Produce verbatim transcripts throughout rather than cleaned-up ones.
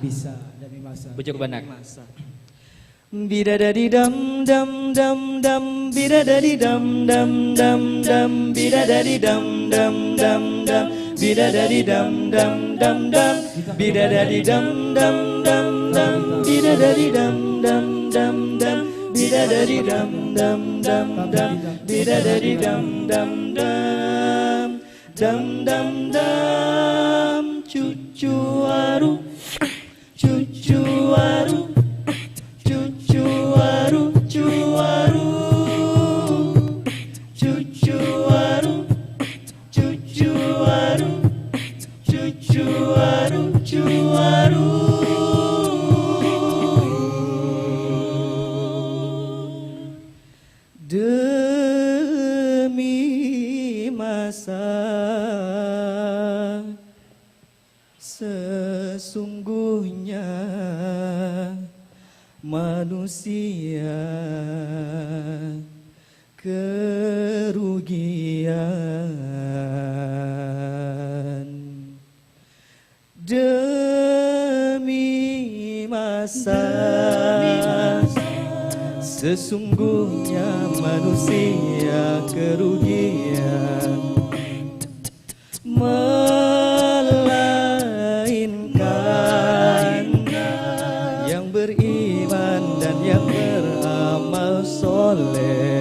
Bisa, demi masa. Bujuk banar. Demi masa. Bidadadi dam dam dam dam, bidadadi dam dam dam dam, bidadadi dam dam dam dam, bidadadi dam dam dam dam, bidadadi dam dam dam dam, bidadadi dam dam dam dam, bidadadi dam dam dam dam, bidadadi dam dam dam dam dam dam, cucu aru, cucu aru, cucu aru, cuaru, cucu aru, cucu aru, cucu aru, cuaru. Demi masa, sesungguhnya manusia kerugian. Demi masa, sesungguhnya manusia kerugian, melainkan yang beriman dan yang beramal soleh.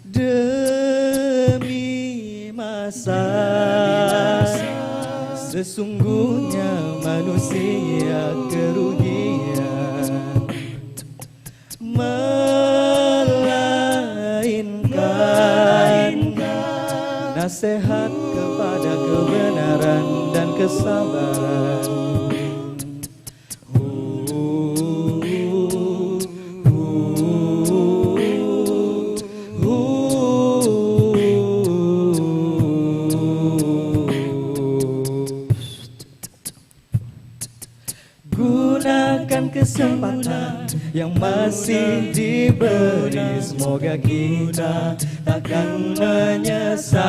Demi masa, sesungguhnya manusia kerugian, melainkan nasihat kepada kebenaran dan kesabaran. Gunakan kesempatan yang masih diberi, semoga kita takkan menyesal.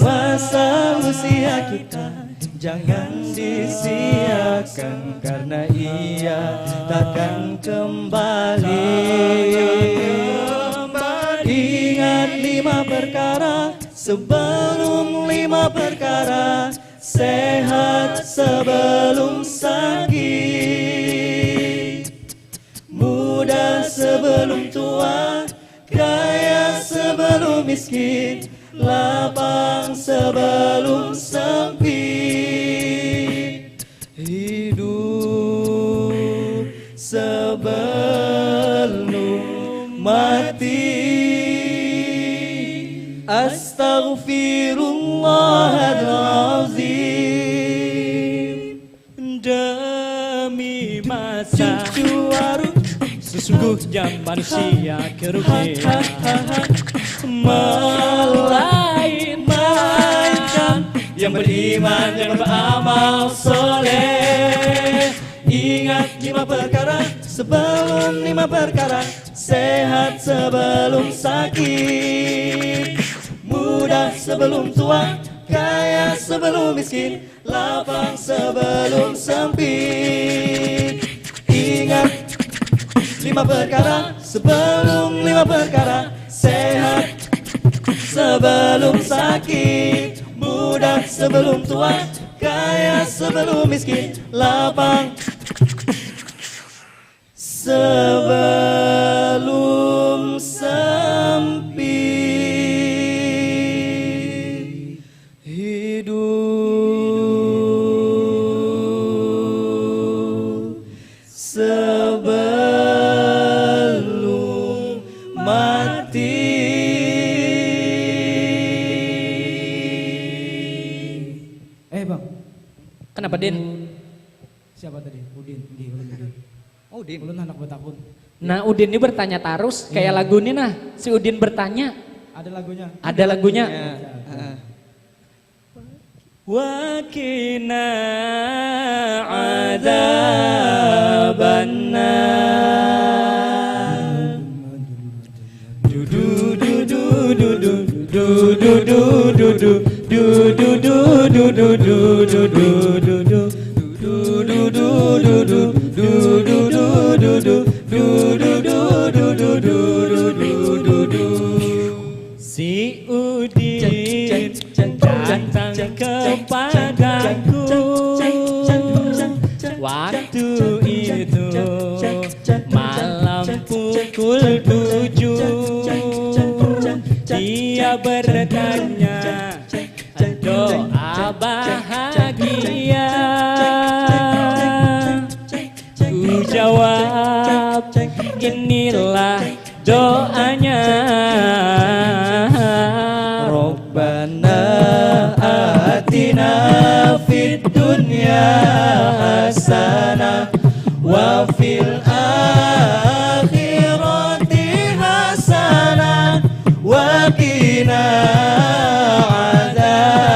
Masa usia kita jangan disiakan, karena ia takkan kembali. Ingat lima perkara sebelum lima perkara, sehat sebelum sakit, muda sebelum tua, kaya sebelum miskin, lapang sebelum sempit. Hidup sebelum mati. Astaghfirullahalazim. Demi masa, cucu aru, sesungguhnya manusia kerugian, melainkan yang beriman, yang beramal soleh. Ingat lima perkara sebelum lima perkara, sehat sebelum sakit, muda sebelum tua, kaya sebelum miskin, lapang sebelum sempit. Ingat lima perkara sebelum lima perkara, sehat sebelum sakit, muda sebelum tua, kaya sebelum miskin, lapang sebelum sempit. Hidup sebelum mati. Eh, Bang. Kenapa, Din? Siapa tadi? Udin. Nggih, ulun Udin. Oh, Udin. Ulun handak batakun. Nah, Udin ni bertanya tarus, kayak lagu ni nah, si Udin bertanya. Ada lagunya? Ada lagunya. Ya. Heeh. Wa qina Si Udin datang kepadaku waktu itu malam pukul tujuh. Dia bertanya doa bahagia. Ku jawab, inilah doanya. Rabbana atina fid dunya hasanah wa fil akhirati hasanah wa qina adzabannar.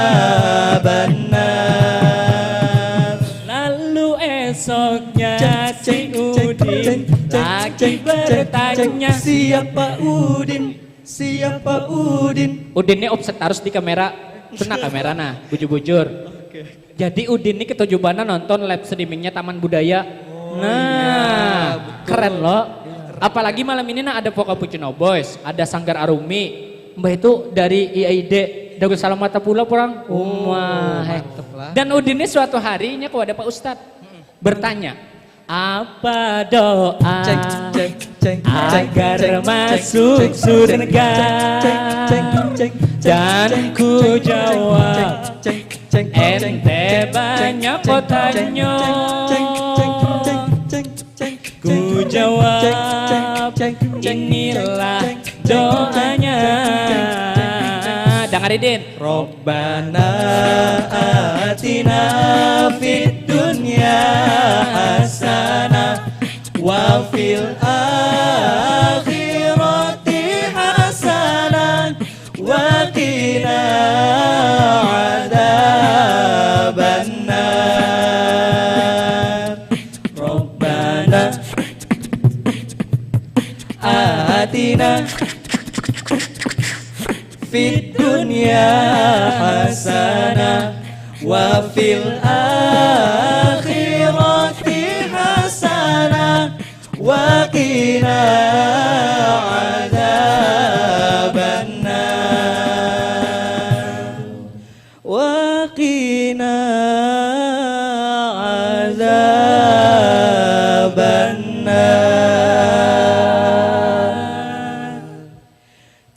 Lalu esoknya si Udin lagi bertanya, siapa Udin? Siapa Udin? Udin ini offset harus di kamera. Kena kamera nah, bujur-bujur. Jadi Udin ini ketujuh bana nonton live streamingnya Taman Budaya. Oh, nah, iya, betul. Keren loh. Iya, keren. Apalagi malam ini nah ada Voka Puccino Boys, ada Sanggar Arumi. Mbah itu dari I A I D, Darussalam Martapura pulang. Oh, umah. Mantep lah. Dan Udin ini suatu harinya kepada Pak Ustadz bertanya, apa doa cek, cek, cek, agar cek, masuk cek, surga? Cek, cek, cek, cek, dan ku jawab, cek, cek, cek, ente banyak kotanya. Ku jawab, inilah doanya. Dengar Idin. Rabbana atina fid dunya hasanah wa fil akhirati hasanah wa qina adzabannar. Rabbana atina fid dunya hasanah wa fil akhirati hasanah wa qina adzabannar. Wa qina adzabannar.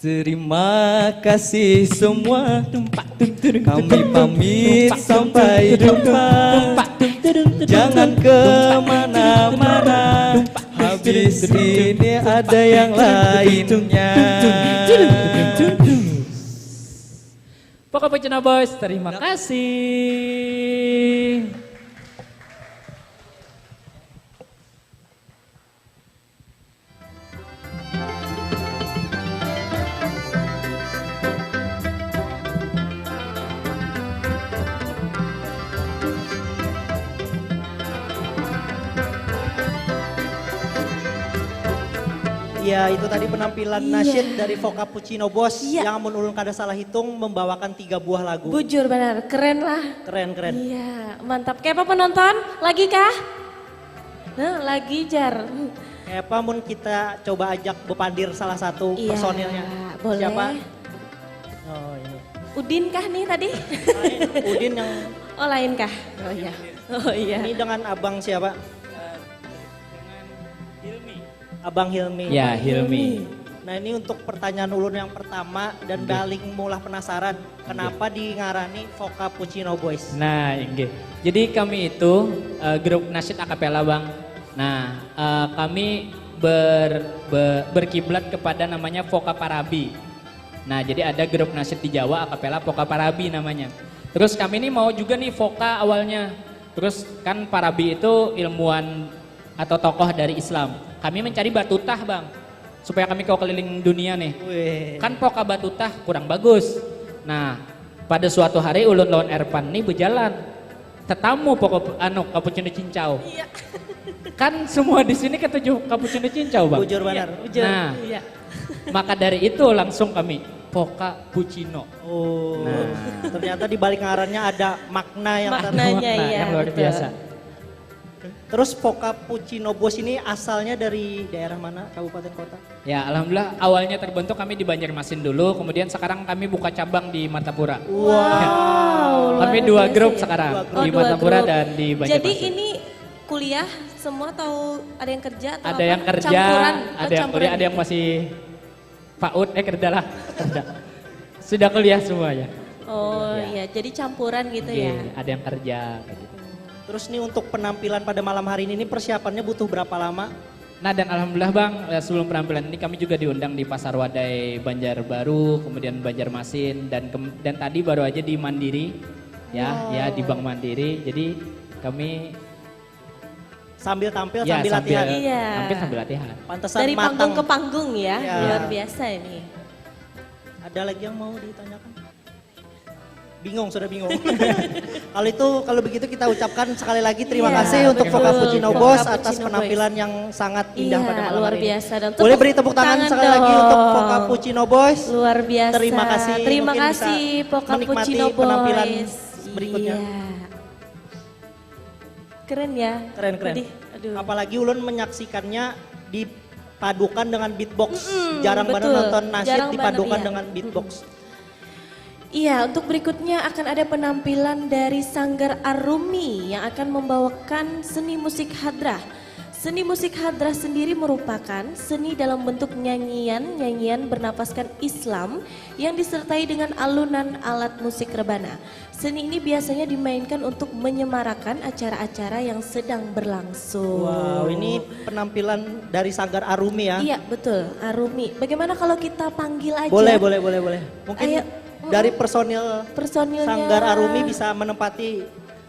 Terima kasih semua. Kami pamit, sampai jumpa. Jangan kemana-mana. Habis ini ada yang lainnya. Voka Puccino Boys, terima kasih. Ya, itu tadi penampilan nasyid dari Voka Puccino Boys yang amun ulun kada salah hitung membawakan tiga buah lagu. Bujur banar, keren lah. Keren, keren. Iya, mantap. Kayapa penonton? Lagi kah? Nah, lagi jar. Kayapa mun kita coba ajak bepadir salah satu personilnya? Iya, boleh. Siapa? Oh, ini. Udin kah nih tadi? Udin yang Oh, lain kah? Oh iya. Oh iya. Ini dengan abang siapa? Dengan Hilmi. Abang Hilmi. Ya, Hilmi. Nah, ini untuk pertanyaan ulun yang pertama dan paling mulah penasaran, kenapa dingarani Voka Puccino Boys? Nah, inggih. Jadi kami itu eh, grup nasyid akapela, Bang. Nah, eh, kami ber, be- berkiblat kepada namanya Voka Parabi. Nah, jadi ada grup nasyid di Jawa akapela Voka Parabi namanya. Terus kami ini mau juga nih Voka awalnya. Terus kan Parabi itu ilmuwan atau tokoh dari Islam. Kami mencari Batutah, Bang. Supaya kami kawa keliling dunia nih. Weh. Kan Voka Batutah kurang bagus. Nah, pada suatu hari ulun lawan Erpan nih berjalan. Tetamu Voka anu Cappuccino Cincau. Iya. Kan semua di sini ketujuh cappuccino cincau, Bang. Bujur banar. Bujur. Nah. Iya. Maka dari itu langsung kami Poca Puccino. Oh. Nah. Ternyata di balik ngarannya ada makna yang maknanya, makna iya, yang luar betul. Biasa. Terus Poca Puccino Boys ini asalnya dari daerah mana, kabupaten kota? Ya, alhamdulillah awalnya terbentuk kami di Banjarmasin dulu, kemudian sekarang kami buka cabang di Martapura. Wow. Kami dua grup ya. Sekarang dua grup. Oh, di Martapura dan di Banjarmasin. Jadi ini kuliah semua atau ada yang kerja atau ada apa? Yang kerja, campuran. Ada oh, yang campuran kuliah, gitu. Ada yang masih paut, eh kerja lah. Sudah kuliah semuanya. Oh ya, ya. Jadi campuran gitu ya. Ada yang kerja. Gitu. Terus nih untuk penampilan pada malam hari ini, ini persiapannya butuh berapa lama? Nah dan alhamdulillah Bang, eh, sebelum penampilan ini kami juga diundang di Pasar Wadai Banjarbaru, kemudian Banjarmasin dan dan tadi baru aja di Mandiri ya, wow. Ya di Bank Mandiri. Jadi kami sambil tampil ya, sambil latihan. Iya. Tampil sambil latihan. Pantesan dari matang. Panggung ke panggung ya, ya. Luar biasa ini. Ada lagi yang mau ditanyakan? Bingung, sudah bingung. Kalau itu, kalau begitu kita ucapkan sekali lagi terima ya, kasih untuk Poca Puccino Boys atas penampilan yang sangat indah ya, pada malam luar biasa. Dan boleh beri tepuk tangan, tangan sekali dong. Lagi untuk Poca Puccino Boys. Luar biasa. Terima kasih. Terima kasih Poca Puccino Boys. Penampilan berikutnya. Ya. Keren ya. Keren, keren. Jadi, aduh. Apalagi ulun menyaksikannya dipadukan dengan beatbox. Mm -mm, jarang betul. Banget nonton nasyid dipadukan iya. Dengan beatbox. Mm -mm. Iya, untuk berikutnya akan ada penampilan dari Sanggar Arumi yang akan membawakan seni musik hadrah. Seni musik hadrah sendiri merupakan seni dalam bentuk nyanyian, nyanyian bernafaskan Islam yang disertai dengan alunan alat musik rebana. Seni ini biasanya dimainkan untuk menyemarakan acara-acara yang sedang berlangsung. Wow, ini penampilan dari Sanggar Arumi ya? Iya, betul, Arumi. Bagaimana kalau kita panggil aja? Boleh, boleh, boleh, boleh. Mungkin ayo, dari personil personilnya Sanggar Arumi bisa menempati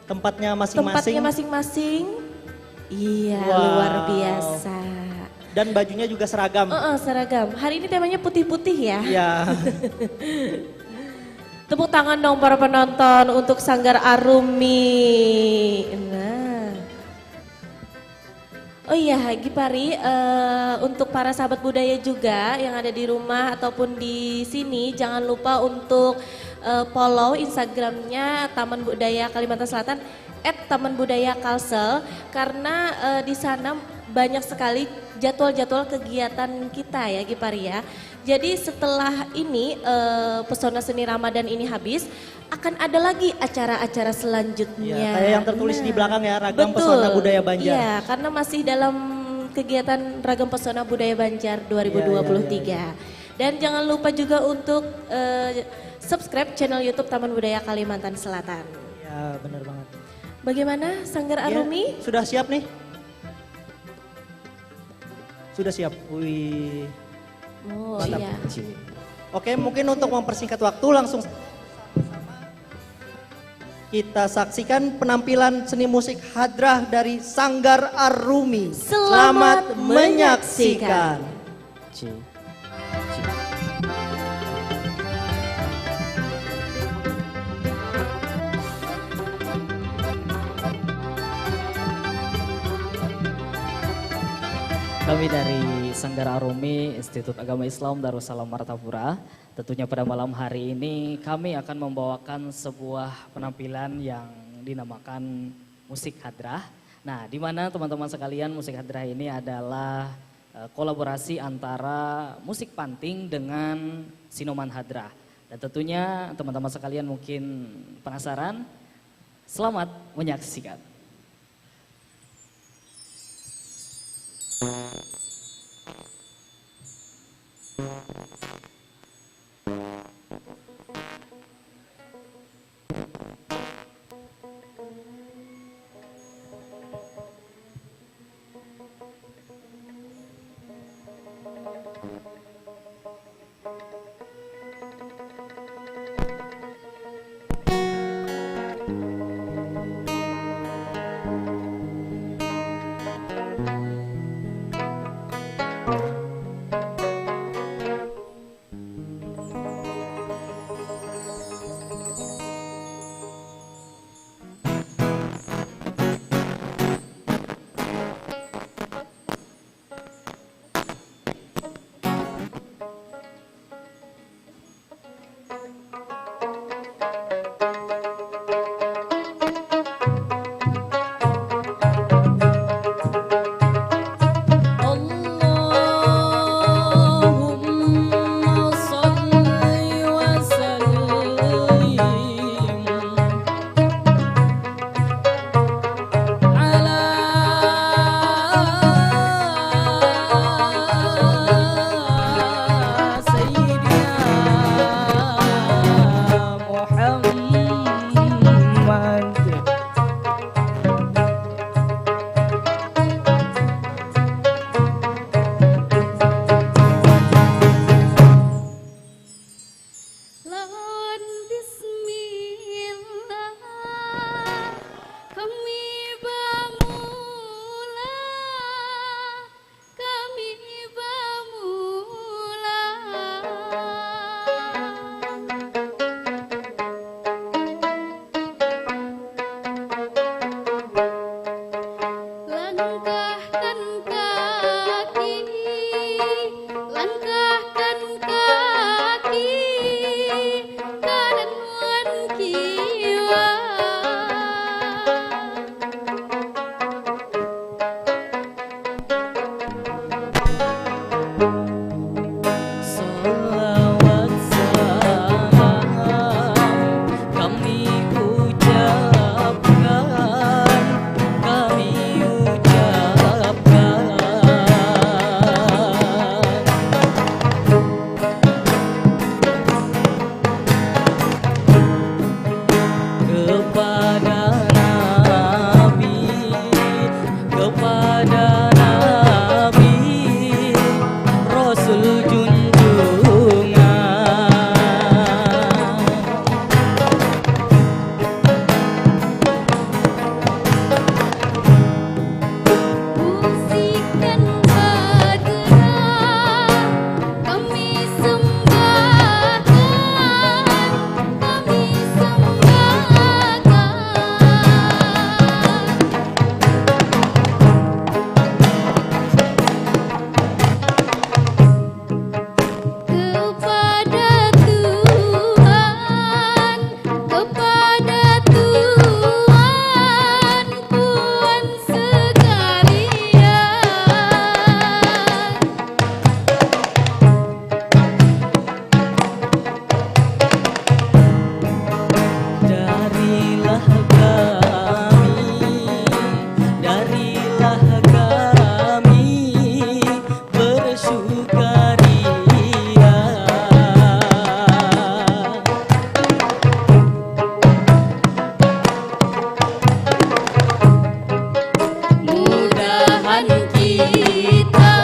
tempatnya masing-masing. Tempatnya masing-masing. Iya, wow. Luar biasa. Dan bajunya juga seragam. Uh -uh, seragam. Hari ini temanya putih-putih ya. Iya. Tepuk tangan dong para penonton untuk Sanggar Arumi. Nah. Oh iya, Gipari, uh, untuk para sahabat budaya juga yang ada di rumah ataupun di sini, jangan lupa untuk uh, follow Instagramnya Taman Budaya Kalimantan Selatan at Taman Budaya Kalsel karena uh, di sana banyak sekali jadwal-jadwal kegiatan kita ya Gipari ya. Jadi setelah ini uh, pesona seni Ramadan ini habis, akan ada lagi acara-acara selanjutnya. Ya, kayak yang tertulis nah, di belakang ya, ragam betul. Pesona budaya Banjar. Iya, karena masih dalam kegiatan ragam pesona budaya Banjar dua ribu dua puluh tiga. Ya, ya, ya, ya. Dan jangan lupa juga untuk uh, subscribe channel YouTube Taman Budaya Kalimantan Selatan. Ya, benar banget. Bagaimana Sanggar ya, Arumi? Sudah siap nih. Sudah siap. Wih. Oh, mantap. Iya. Oke, mungkin untuk mempersingkat waktu langsung kita saksikan penampilan seni musik hadrah dari Sanggar Arumi. Selamat, selamat menyaksikan. Menyaksikan. Kami dari Sanggar Arumi, Institut Agama Islam Darussalam Martapura. Tentunya pada malam hari ini kami akan membawakan sebuah penampilan yang dinamakan musik hadrah. Nah, di mana teman-teman sekalian, musik hadrah ini adalah eh, kolaborasi antara musik panting dengan sinoman hadrah. Dan tentunya teman-teman sekalian mungkin penasaran. Selamat menyaksikan. Langkahkan kaki, langkahkan kaki, kanan wan kiwa. Salawat salam kami ucapkan, kami ucapkan. Kepada Nabi, kepada Nabi, Rasul junjungan. Musikan bagerak, kami sembahkan, kami sembahkan. Kepada Tuhan, kepada Tuhan, Puan sekalian. Darilah kami, darilah kami bersyukaria. Mudahan kita,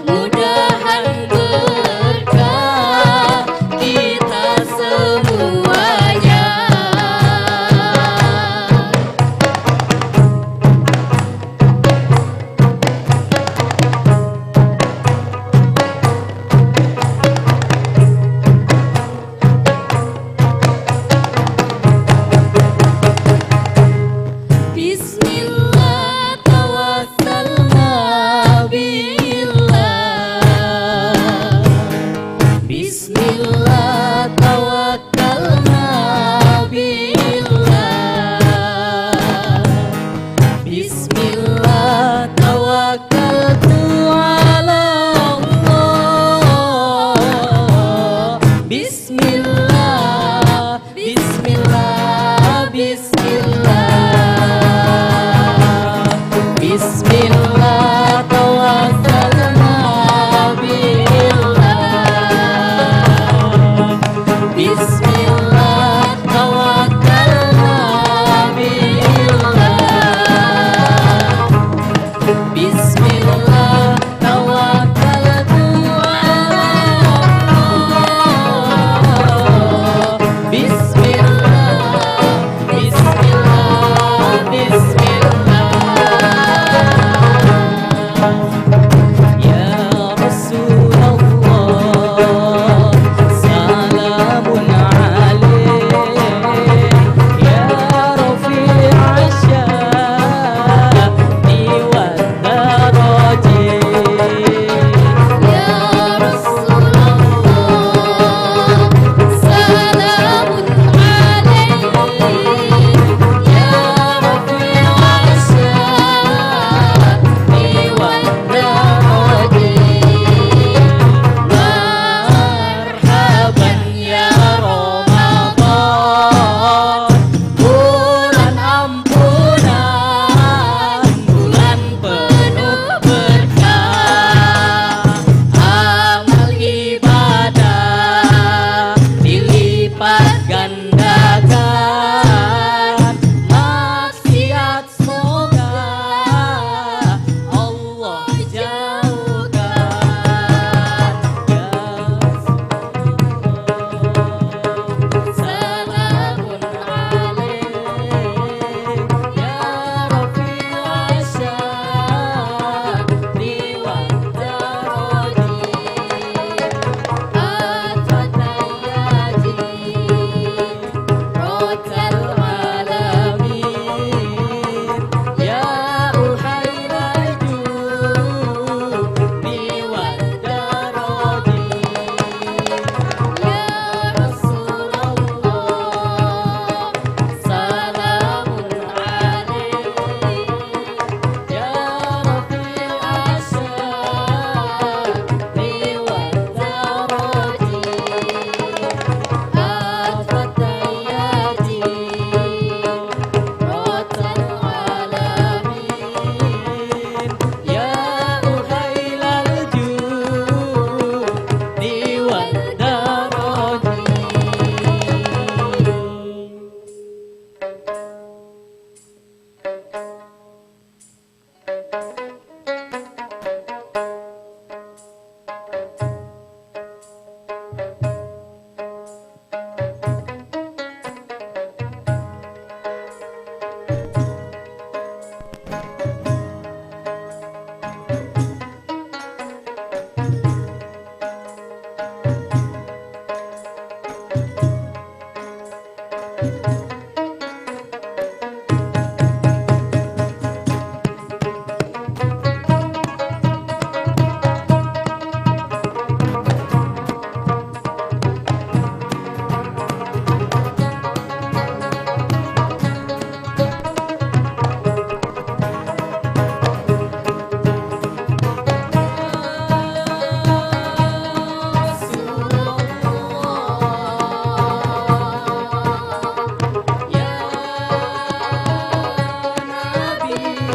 mudahan berkah kita semuanya. Bismillah tawakkalna billah. Bismillah tawakkalna billah. Bismillah tawakkaltu ala Allah. Bismillah, bismillah, bismillah. Bismillah tawakkalna billah. Bismillah tawakkalna billah.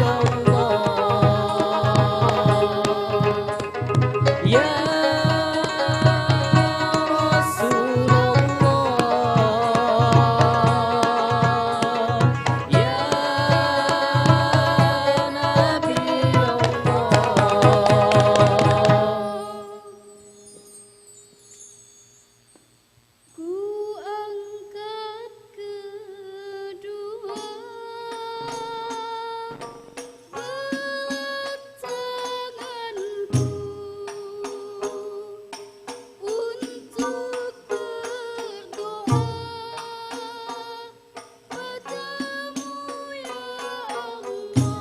Allah, ya Rasulullah, ya Nabi Allah. Ku angkat kedua tanganku untuk berdoa padamu, ya Allah,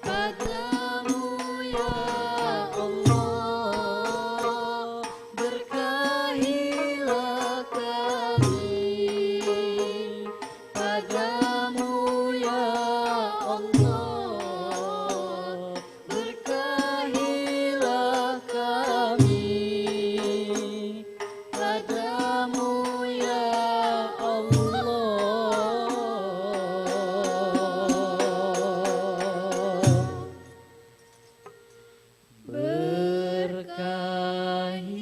padamu, ya Allah, berkahilah kami. Padamu, ya Allah, berkahilah kami. Padamu, ya Allah, berkahilah kami.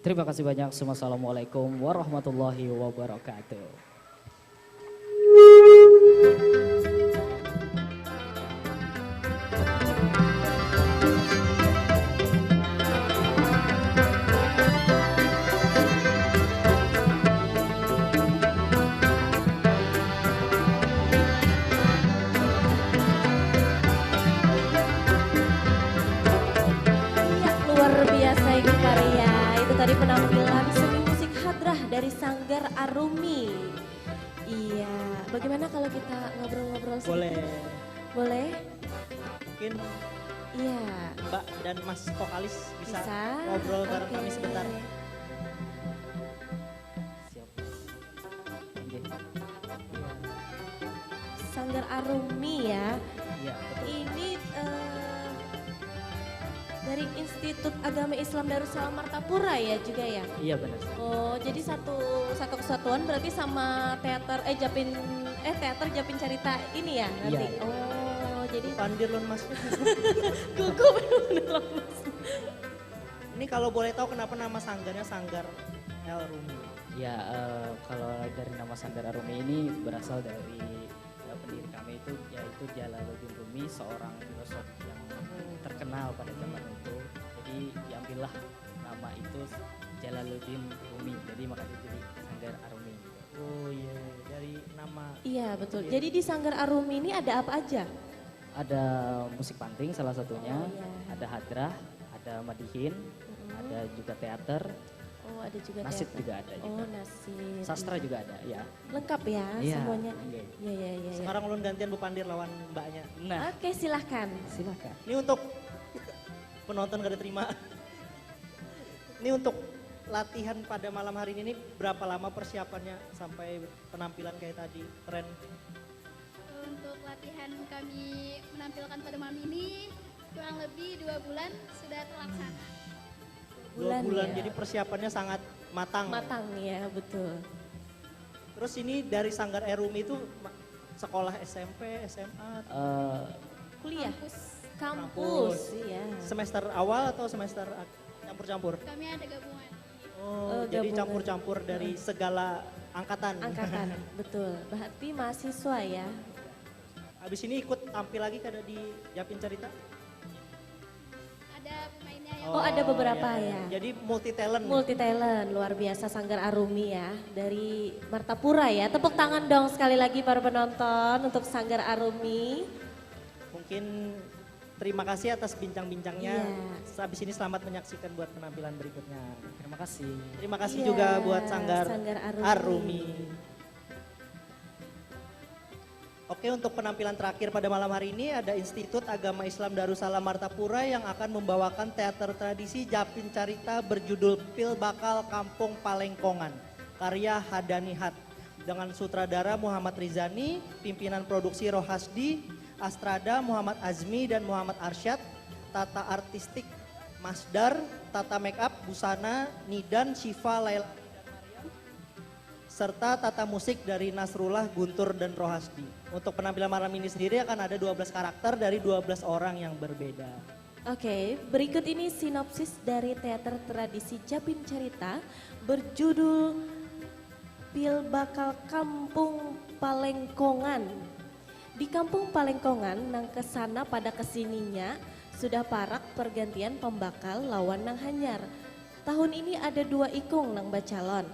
Terima kasih banyak. Assalamualaikum warahmatullahi wabarakatuh. Iya, luar biasa ini karya. Itu tadi penampilan seni musik hadrah dari Sanggar Arumi. Iya, bagaimana kalau kita ngobrol-ngobrol sedikit? Boleh. Boleh? Mungkin Iya. Mbak dan Mas vokalis bisa Bisa. Ngobrol bareng kami Oke. Sebentar. Siap. Oke. Sanggar Arumi ya. Iya, betul. Ini eh, dari Institut Agama Islam Darussalam Martapura ya juga ya? Iya, benar. Oh, jadi satu satu kesatuan berarti sama teater eh Japin eh teater Japin Carita ini ya nanti. Iya. Oh, jadi Pandir lon Mas. Gugup bener Mas. Ini kalau boleh tahu kenapa nama sanggarnya Sanggar El Rumi? Ya, eh, kalau dari nama Sanggar Arumi ini berasal dari eh, pendiri kami itu yaitu Jalaluddin Rumi, seorang filosof yang terkenal pada zaman itu. Jadi diambillah nama itu Jalaluddin Rumi. Jadi makanya jadi Sanggar Arumi. Oh iya, iya. Dari nama Iya, betul. Iya. Jadi di Sanggar Arumi ini ada apa aja? Ada musik panting salah satunya, Oh, iya. Ada hadrah, ada madihin, Mm-mm. Ada juga teater. Oh, ada juga Nasid teater. Juga ada Oh, juga. Nasid. Sastra juga ada, ya. Lengkap ya Iya, semuanya. Oke. Iya, iya, iya, iya. Sekarang ulun gantian bepandir lawan mbaknya. Nah. Oke, silahkan. Silahkan. Ini untuk penonton kada terima. Ini untuk latihan pada malam hari ini, ini berapa lama persiapannya sampai penampilan kayak tadi, keren? Untuk latihan kami menampilkan pada malam ini, kurang lebih dua bulan sudah terlaksana. Dua Bulan, bulan, ya. Jadi persiapannya sangat matang. Matang, ya, betul. Terus ini dari Sanggar Erumi itu ma-, sekolah S M P, S M A? Eh, Kuliah. Kampus. Kampus, Kampus. Iya. Semester awal atau semester ak-, campur-campur? Kami ada gabungan. Oh, Oh, jadi gabungan. Campur-campur dari Heeh. Segala angkatan. Angkatan, betul. Berarti mahasiswa ya? Habis ini ikut tampil lagi kada di Japin Cerita? Ada pemainnya Oh, ada beberapa ya. Jadi multi talent. Multi talent, luar biasa Sanggar Arumi ya, dari Martapura ya. Tepuk tangan dong sekali lagi para penonton untuk Sanggar Arumi. Mungkin terima kasih atas bincang-bincangnya. Iya. Habis ini selamat menyaksikan buat penampilan berikutnya. Terima kasih. Terima kasih Iya, juga buat Sanggar, Sanggar Arumi. Arumi. Oke, untuk penampilan terakhir pada malam hari ini ada Institut Agama Islam Darussalam Martapura yang akan membawakan teater tradisi Japin Carita berjudul Pil Bakal Kampung Palengkongan, karya Hadani Hat, dengan sutradara Muhammad Rizani, pimpinan produksi Rohasdi, Astrada Muhammad Azmi dan Muhammad Arsyad, tata artistik Masdar, tata make up, busana, Nidan, Syifa, Laila, serta tata musik dari Nasrullah, Guntur, dan Rohasdi. Untuk penampilan malam ini sendiri akan ada dua belas karakter dari dua belas orang yang berbeda. Oke, berikut ini sinopsis dari teater tradisi Japin Carita berjudul Pil Bakal Kampung Palengkongan. Di Kampung Palengkongan nang kesana pada kesininya sudah parak pergantian pembakal lawan nang hanyar. Tahun ini ada dua ikung nang bacalon.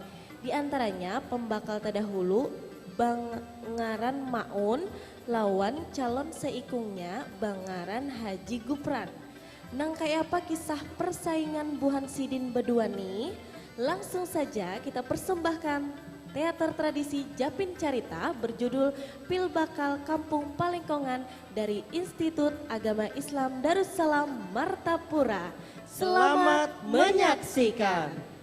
Di antaranya pembakal terdahulu bangaran Maun lawan calon seikungnya bangaran Haji Gupran. Nang kaya apa kisah persaingan buhan sidin bedua ni? Langsung saja kita persembahkan teater tradisi Japin Carita berjudul Pil Bakal Kampung Palengkongan dari Institut Agama Islam Darussalam Martapura. Selamat menyaksikan.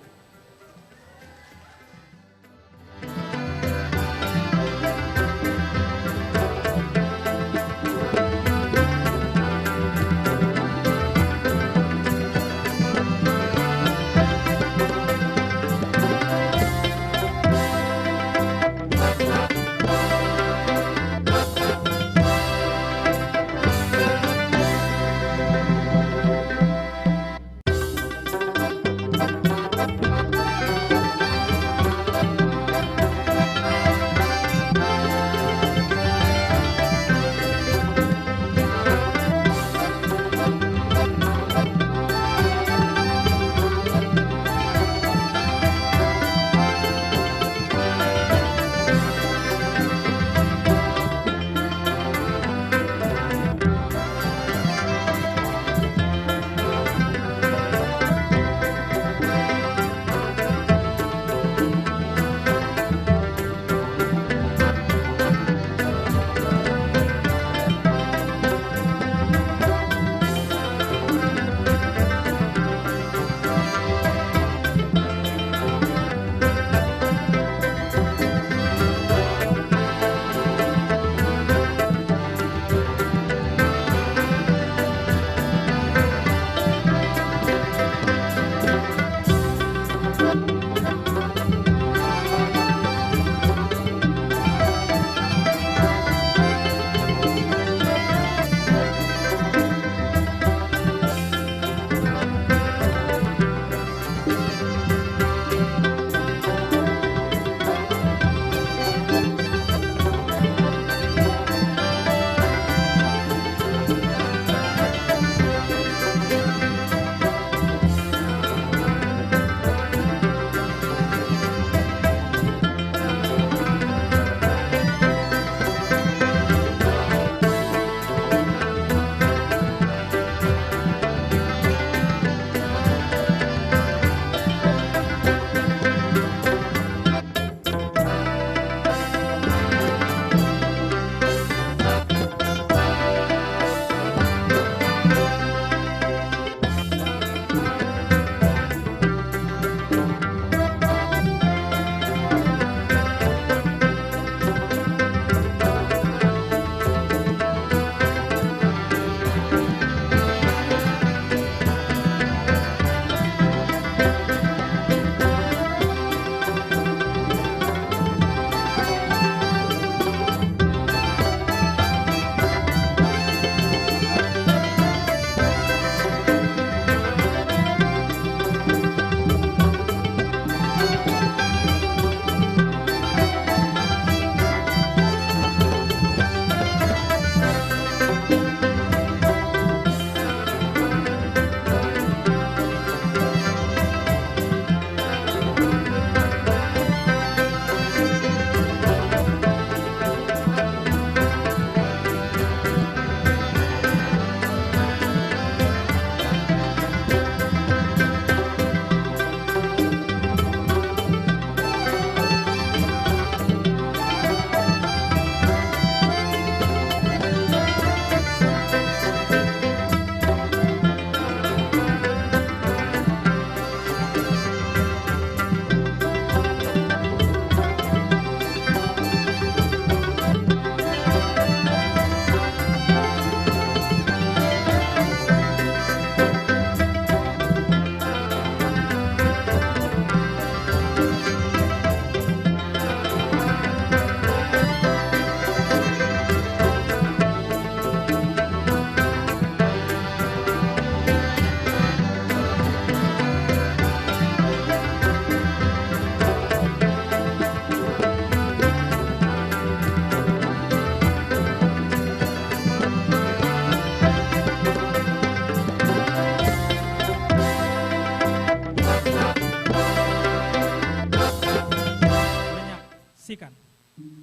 Assalamualaikum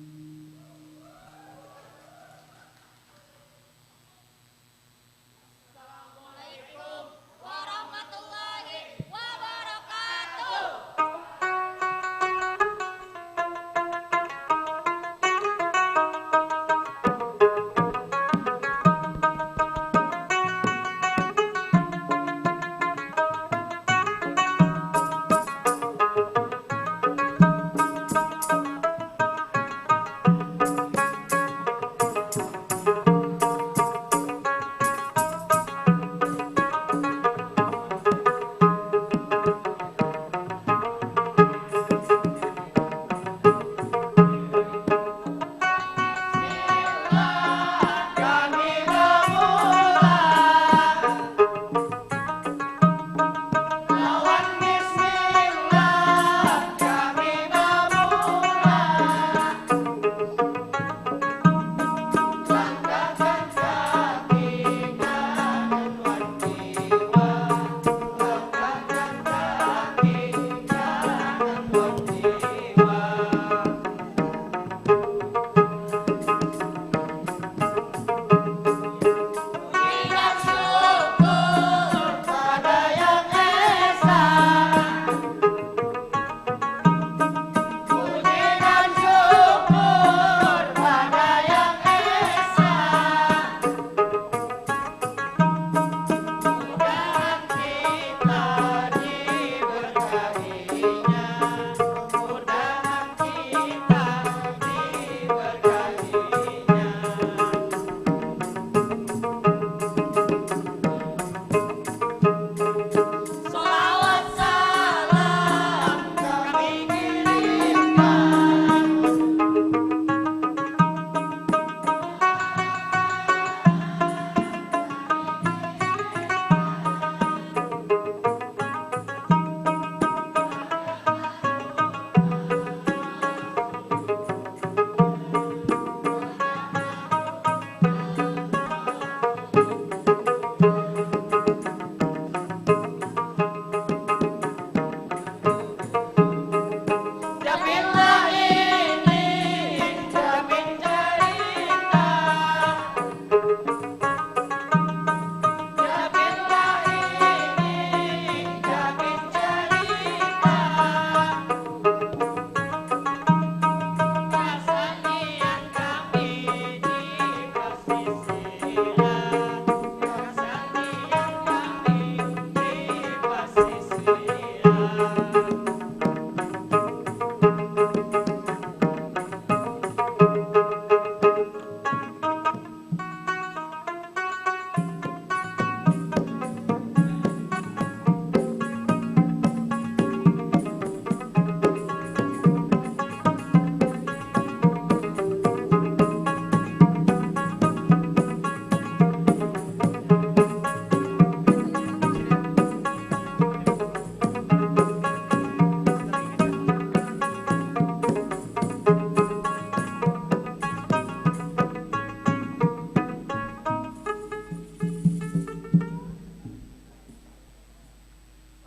warahmatullahi wabarakatuh.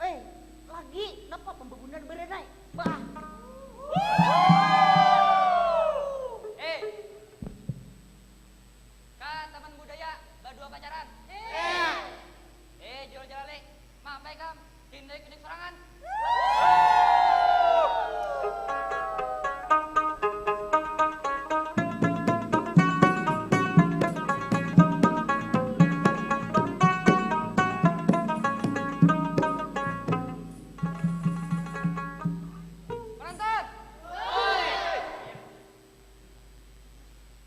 Eh, lagi napa pembangunan berenai? Bah. Eh, ka taman budaya badua pacaran? Eh, jual jalali, mapai kam? Hindai kuning sorangan. Penonton.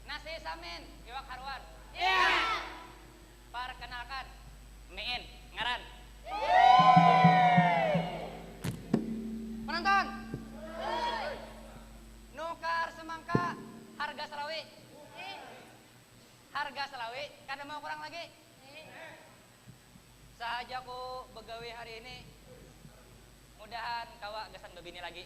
Nasi samin, iwak haruan. Iya. Perkenalkan, Miin, ngaran. Penonton. Nukar semangka, harga salawi. Harga salawi, kada mau kurang lagi. Sahaja ku begawi hari ini, mudahan kawa gasan babini lagi.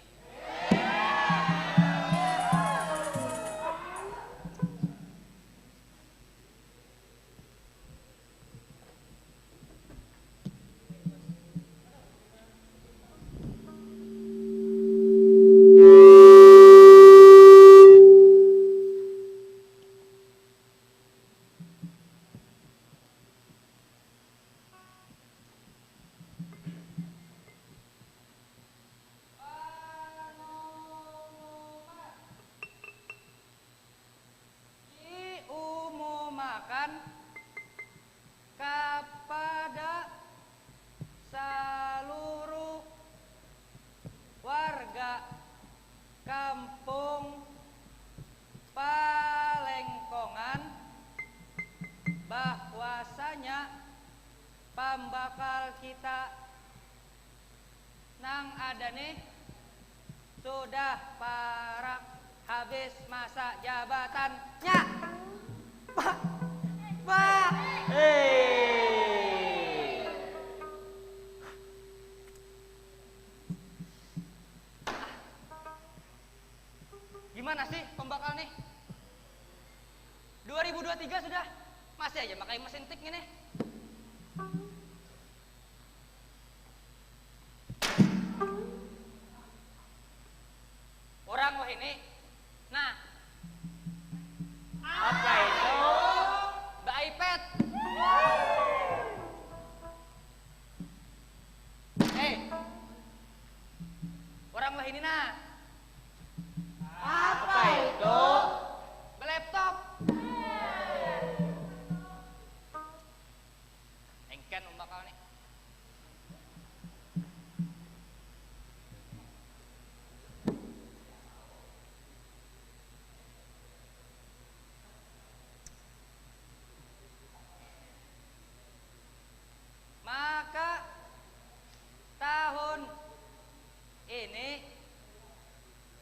Pambakal kita nang ada nih sudah parak habis masa jabatannya. Pak, Pak. Hei. Gimana sih pembakal nih? Dua ribu dua tiga sudah, masih aja pakai mesin tik gini. Orang wahini, nah. Apa itu? Ba-iPad. Hei, orang wahini nah. Apa itu? Ba-laptop. Engken pembakal nih. Maka tahun ini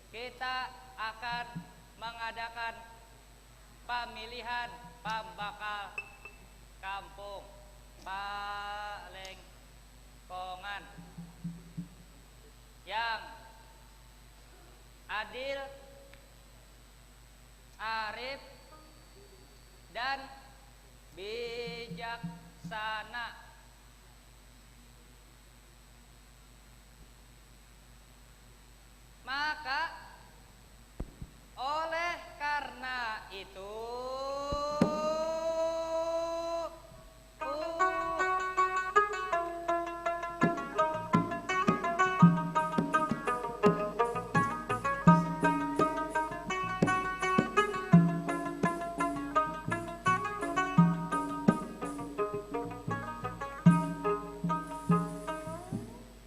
kita akan mengadakan pamilihan pambakal kampung Palengkongan yang adil, arif, dan bijaksana. Maka, oleh karena itu,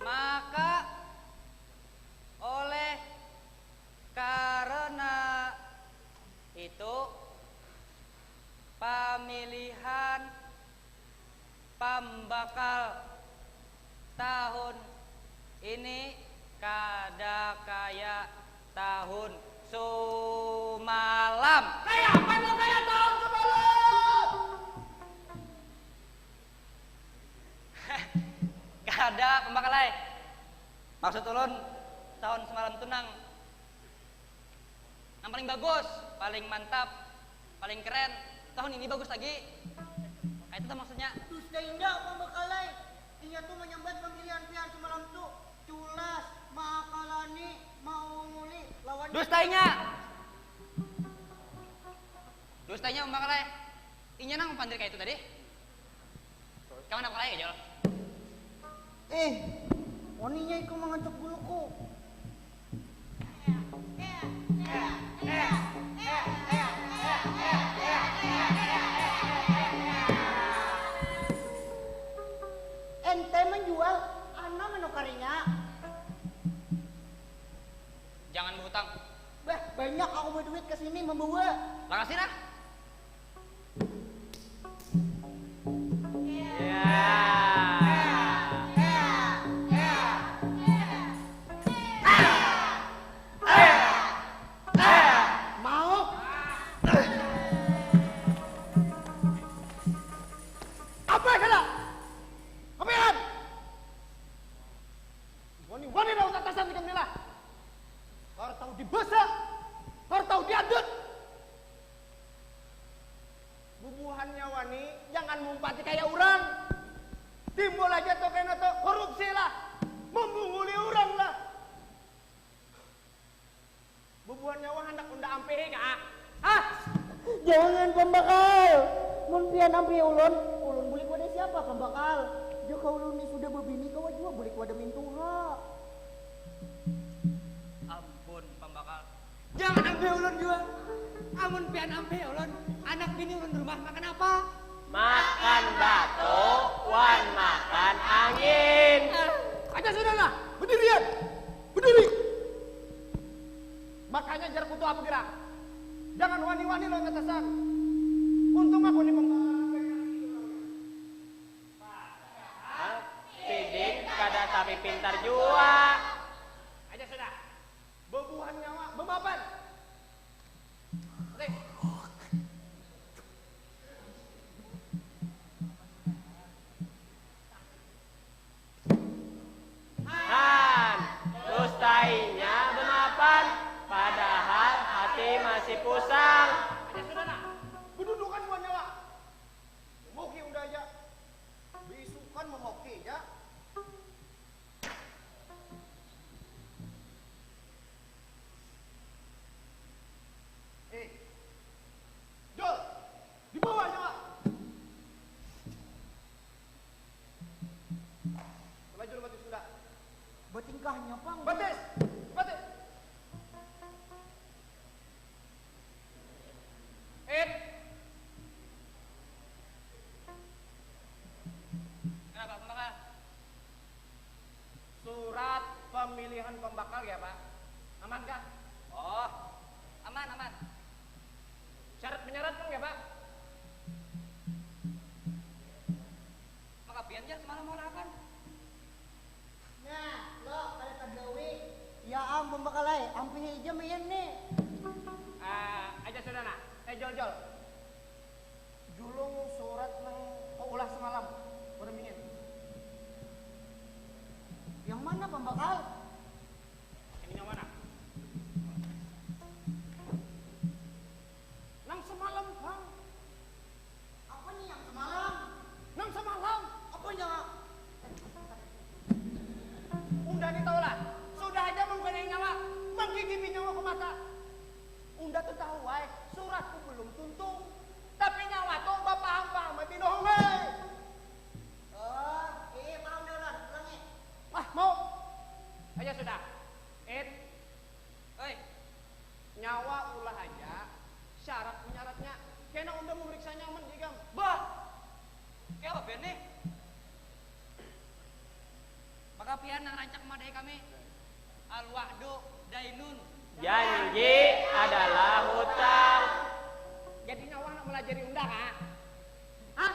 maka oleh karena itu, pamilihan pambakal tahun ini kada kaya tahun sumalam. Kaya apa nang kaya tahun sumalam? Kada, pambakal ai. Maksud ulun, tahun semalam tu nang, nang paling bagus, paling mantap, paling keren. Tahun ini bagus lagi. Kayak itu tuh maksudnya. Dusta indah, pambakal ai. Inya tu manyambat pamilihan pian semalam tu culas, maakalani, maunguli lawan. Dusta inya. Dusta inya, pambakal ai. Inya nang mapandir kayak itu tadi. Kawan apa lagi, Jol? Eh, waninya ikam mangacak buluku. Ente menjual, ana menukarinya. Jangan berhutang. Bah, banyak aku berduit ke sini membawa. Lakasi nah. Mau? Apa kada? Apa yang? Wani-wani lawan tatasan ikam ni lah. Kada tahu dibasa, kada tahu diadat. Bubuhannya wani, jangan mumpati kaya urang. Timbul aja tuh kena tuh korupsi lah, membunguli urang lah. Bubuhan nyawa handak unda ampihi ka? Hah? Jangan, pambakal. Mun pian ampihi ulun, ulun bulik wadah siapa, pambakal? Jaka ulun ni sudah babini kawa jua bulik wadah mintuha. Ampun, pambakal. Jangan ampihi ulun jua. Amun pian ampihi ulun, anak bini ulun di rumah makan apa? Makan batu wan makan angin. Aja sudah lah, bedirian. Bediri. Makanya jar kutu apa gerang. Jangan wani-wani lawan atasan. Untung aku ni pembawa. Usang. Aja sudah nah. Bedudukan dua nyawa. Memoki unda aja. Beisukan memoki aja. Eh. Jol. Di bawah nyawa. Terlanjur mati sudah. Batingkahnya pang. Batis. Batis. It. Kenapa pembakal? Surat pemilihan pembakal ya pak. Aman kah? Oh, aman aman. Syarat menyarat pang ya pak. Maka pian jar semalam mau lakan. Nah, lo kada tagawi. Ya am pembakalai, ampihi ija mian ni. Ah, aja sudah nah. Eh jol jol. Julung surat nang kau ulah semalam. Pada mian. Yang mana pembakal? Ini yang mana? Nang semalam pang. Apa nih yang semalam? Nang semalam. Apanya? Unda ni tahu lah, sudah aja menggunai nyawa, menggigipi nyawa ke mata. Unda tuh tahu wae, suratku belum tuntung, tapi nyawa tuh bapaham-paham aja dohong hei. Oh, iya paham dah ulang, ulangi. Ah, mau. Aja sudah. It. Hei. Nyawa ulah aja, syarat menyaratnya. Kena unda memeriksa nyaman jigam. Bah! Kaya apa pian nih? Maka pian nang rancak madahi kami. Al-wa'du dainun. Janji adalah hutang. Jadi nyawa nak melajari unda kah? Hah?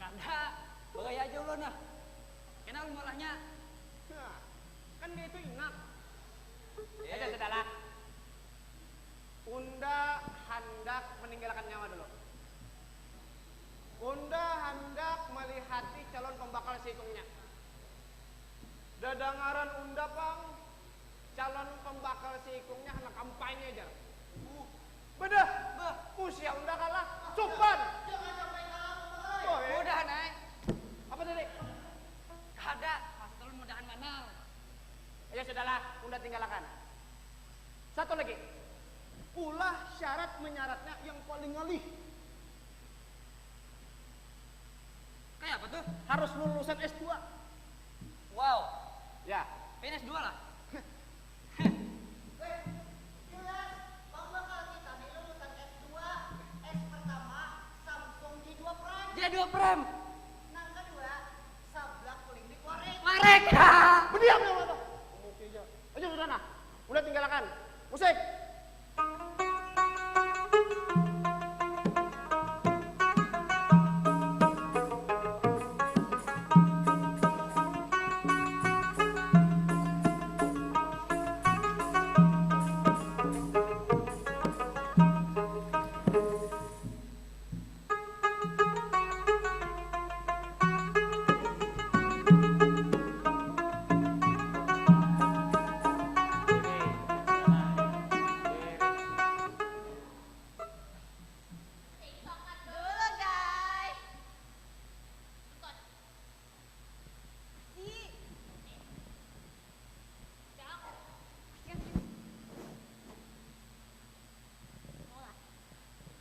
Kada, bagaya aja ulun nah. Kena ulun maulahnya. Nah, kan dia itu ingat. Aja sudahlah. Unda handak meninggalkan nyawa dulu. Unda handak melihati calon pembakal seikungnya. Dadangaran unda pang, calon pembakal seikungnya handak kampanye jar. Bedah, bah, musia unda kalah, supan. Jangan sampai kalah pembakal. Mudahan ai. Apa tadi? Kada, maksud ulun mudahan manang. Ya sudahlah, unda tinggalakan. Satu lagi, ulah syarat menyaratnya yang paling ngalih. Kayak apa tuh? Harus lulusan S dua. Wow. Ya. Pian S dua lah. Weh, jelas, pang bakal kita nih lulusan S dua. S pertama, Samsung J dua Prime. J dua Prime. Nang kedua, sablak kuling di wareg. Wareg. Berdiam ya mana? Oke aja. Aja sudah nah. Udah tinggalakan. Musik. Mau lah.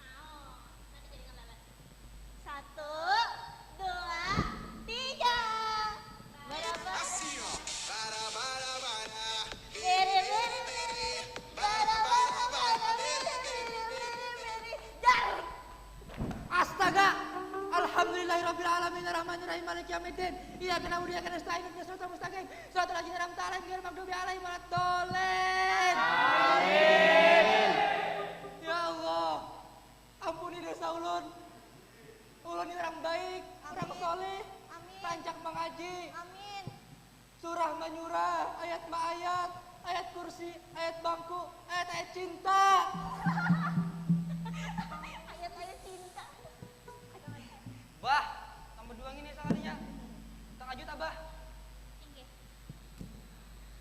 Mau. Nanti jadi ngelalak. Satu, dua, tiga. Barabara. Biri, biri, biri. Barabara, bara, biri, biri, biri, biri. Dar. Astaga. Alhamdulillahirabbil alamin arrahmanirrahim maliki yaumiddin. Iyyaka na'budu wa iyyaka nasta'in ihdinas siratal mustaqim. Siratal ladzina an'amta 'alaihim ghairil maghdubi 'alaihim waladdallin. Amin. Ya Allah, ampuni dosa ulun. Ulun ni urang baik, urang solih, rancak mangaji. Amin. Surah manyurah, ayat maayat, ayat kursi, ayat bangku, ayat-ayat cinta. Ayat-ayat cinta. Bah, tambah dua ngini sakalinya. Tangajut, Abah. Inggih.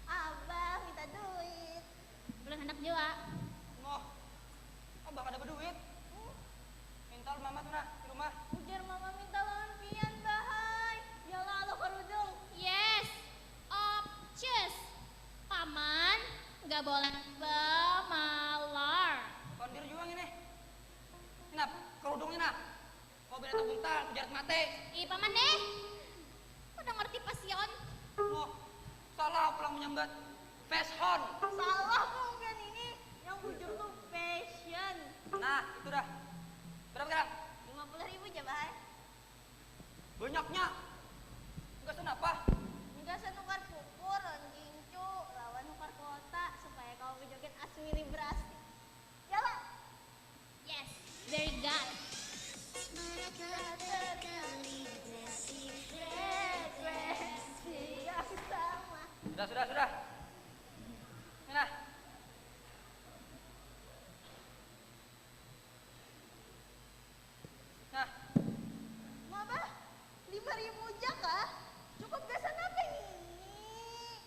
Abah minta duit. Ulun handak jua. Buntal, kujarat mati. Ih, paman nih. Kada ngerti pasion. Oh, salah pulang menyambat. Fashion. Salah kau kan ini. Yang bujur tuh fashion. Nah, itu dah. Berapa gram? Lima puluh ribu aja, Bah. Banyaknya. Gasan apa? Gasan nukar pupur, lawan gincu, lawan nukar kuota supaya kawa bejoget as mini berasi. Yalah. Yes, very good. Sudah, sudah, sudah. Nah. Nah. Ma bah, lima ribu ja kah? Cukup gasan apa ngini?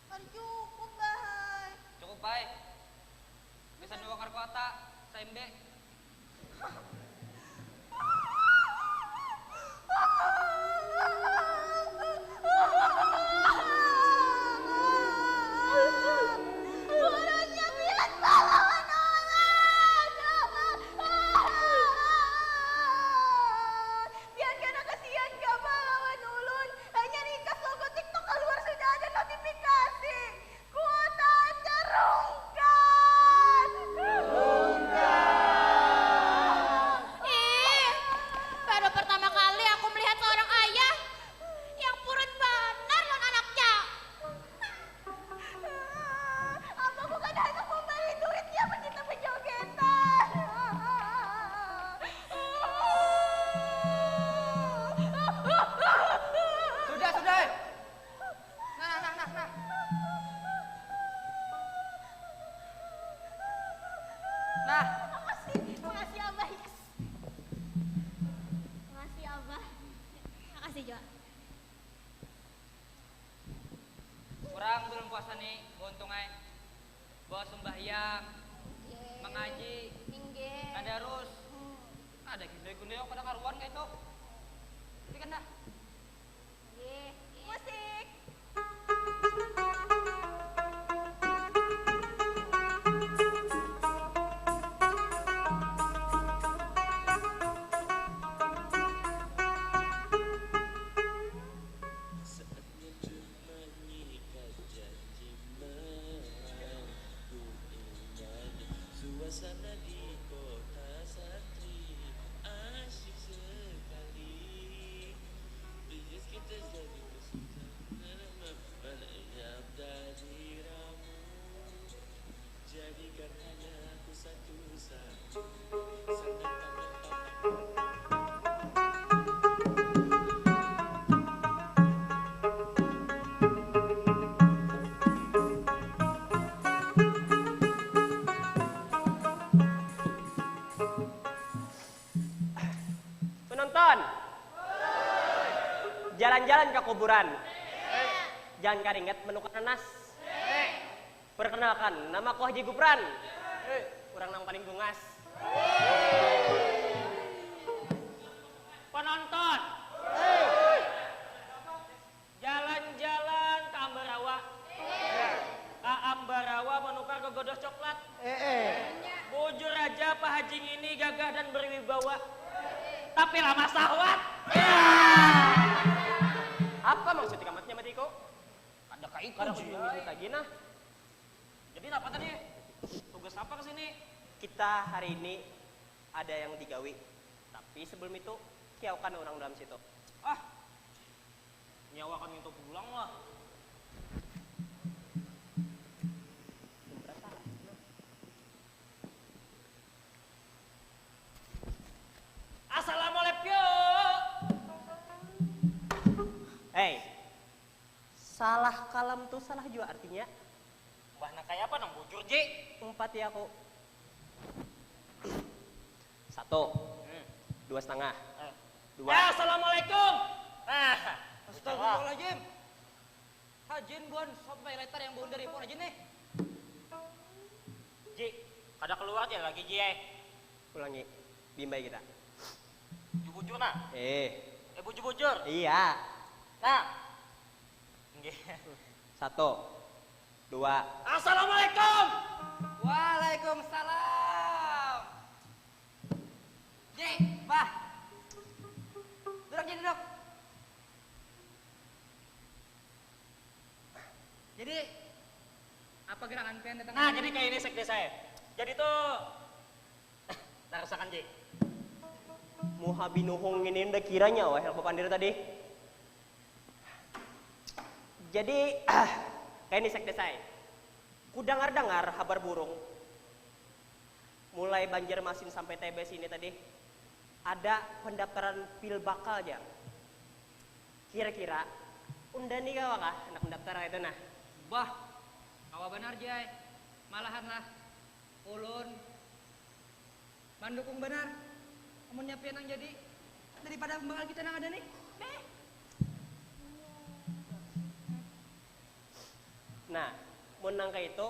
Kada cukup bah ai. Cukup ai. Gasan dua kar kuota, saimbe. Jalan-jalan ka kuburan. Jangan karingat menukar nanas. Perkenalkan, nama ku Haji Gupran. Urang nang paling bungas. Penonton. Jalan-jalan ka Ambarawa. Ka Ambarawa menukar gogodoh coklat. Eh, eh. Bujur aja Pak Haji ngini gagah dan berwibawa. Tapi lama sahwat. Apa maksud ikamatnya matiku? Kada kaiku Kada Ji. Kada lagi nah. Jadi napa tadi? Tugas apa kesini? Kita hari ini ada yang digawi. Tapi sebelum itu, kiaukan orang dalam situ. Ah, nyawakan itu pulang lah. Assalamualaikum. Hei, salah kalam tu salah jua artinya. Mbah nak kaya apa nang bujur Ji? Umpat ya aku. Satu, hmm. Dua setengah. Eh. Dua. Eh, assalamualaikum. Nah. Astagfirullahaladzim. Hajin buhan sampai letter yang buhan dari pun hajin nih. Ji, kada keluar aja lagi Ji eh. Ulangi, bimbai kita. Bujur-bujur nah. Eh. Eh bujur-bujur. Iya. Nah. Nggih. Satu. Dua. Assalamualaikum. Waalaikumsalam. Ji, bah. Dok. Jadi, apa gerakan pian datang? Nah, jadi kayak ini sekdes saya. Jadi tuh, tarasakan, Ji. Muha binuhung ini nda kiranya wah yang bapandir tadi. Jadi, kayak ini sekdes saya. Kudangar-dangar habar burung, mulai Banjarmasin sampai Tebes ini tadi, ada pendaftaran pil bakal, jar. Kira-kira, unda ni kawa kah handak mendaftar itu nah? Bah, kawa banar, Jai. Malahan lah, ulun mandukung banar. Amunnya pian nang jadi, daripada pembakal kita nang ada nih. Beh. Nah, mun nang kayak itu,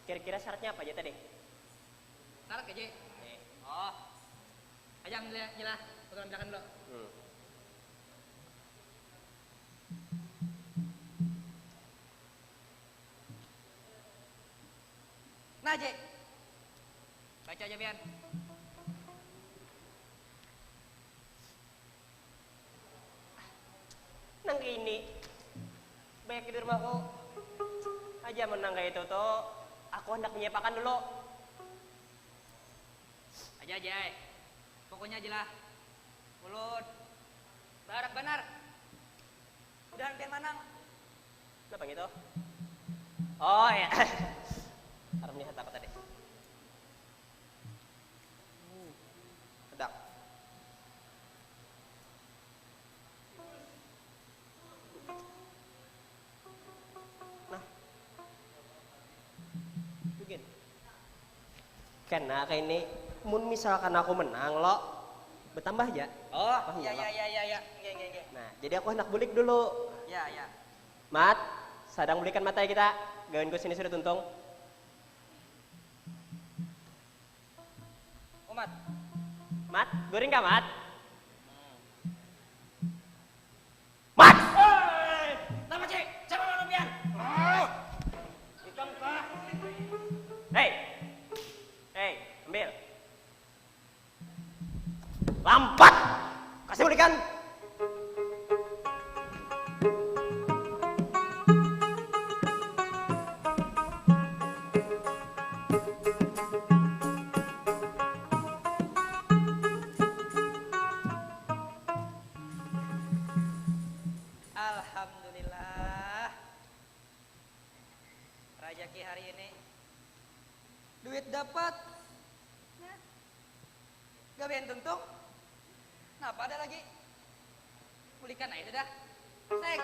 kira-kira syaratnya apa aja tadi? Syarat gaji? Oh. Aja ambil aja lah, aku ambilkan dulu. Hmm. Nah, Jek. Baca aja, Pian. Nang ini, banyak di rumahku. Aja menang kayak itu tuh, aku hendak menyiapakan dulu. Aja, aja, eh. Pokoknya aja lah. Ulun barak banar. Mudahan pian manang. Kenapa gitu? Oh ya. Harus melihat apa tadi? Sedap. Nah. Mungkin. Karena kayak ini, mun misalkan aku menang lo, bertambah aja. Oh, iya, iya, iya, iya, iya. Nah, jadi aku hendak bulik dulu. Iya, iya. Mat, sadang bulikan mata kita. Gawinku sini sudah tuntung. Umat. Mat, guring kah, Mat? Hmm. Mat! Hei, napa, Cik? Siapa mana pian? Ah! Ikam kah? Hei. Hei, ambil. Lambat. Kasih ulikan. Alhamdulillah. Rajaki hari ini. Duit dapat. Nah. Gawian tuntung. Napa ada lagi? Bulikan aja sudah. Sek.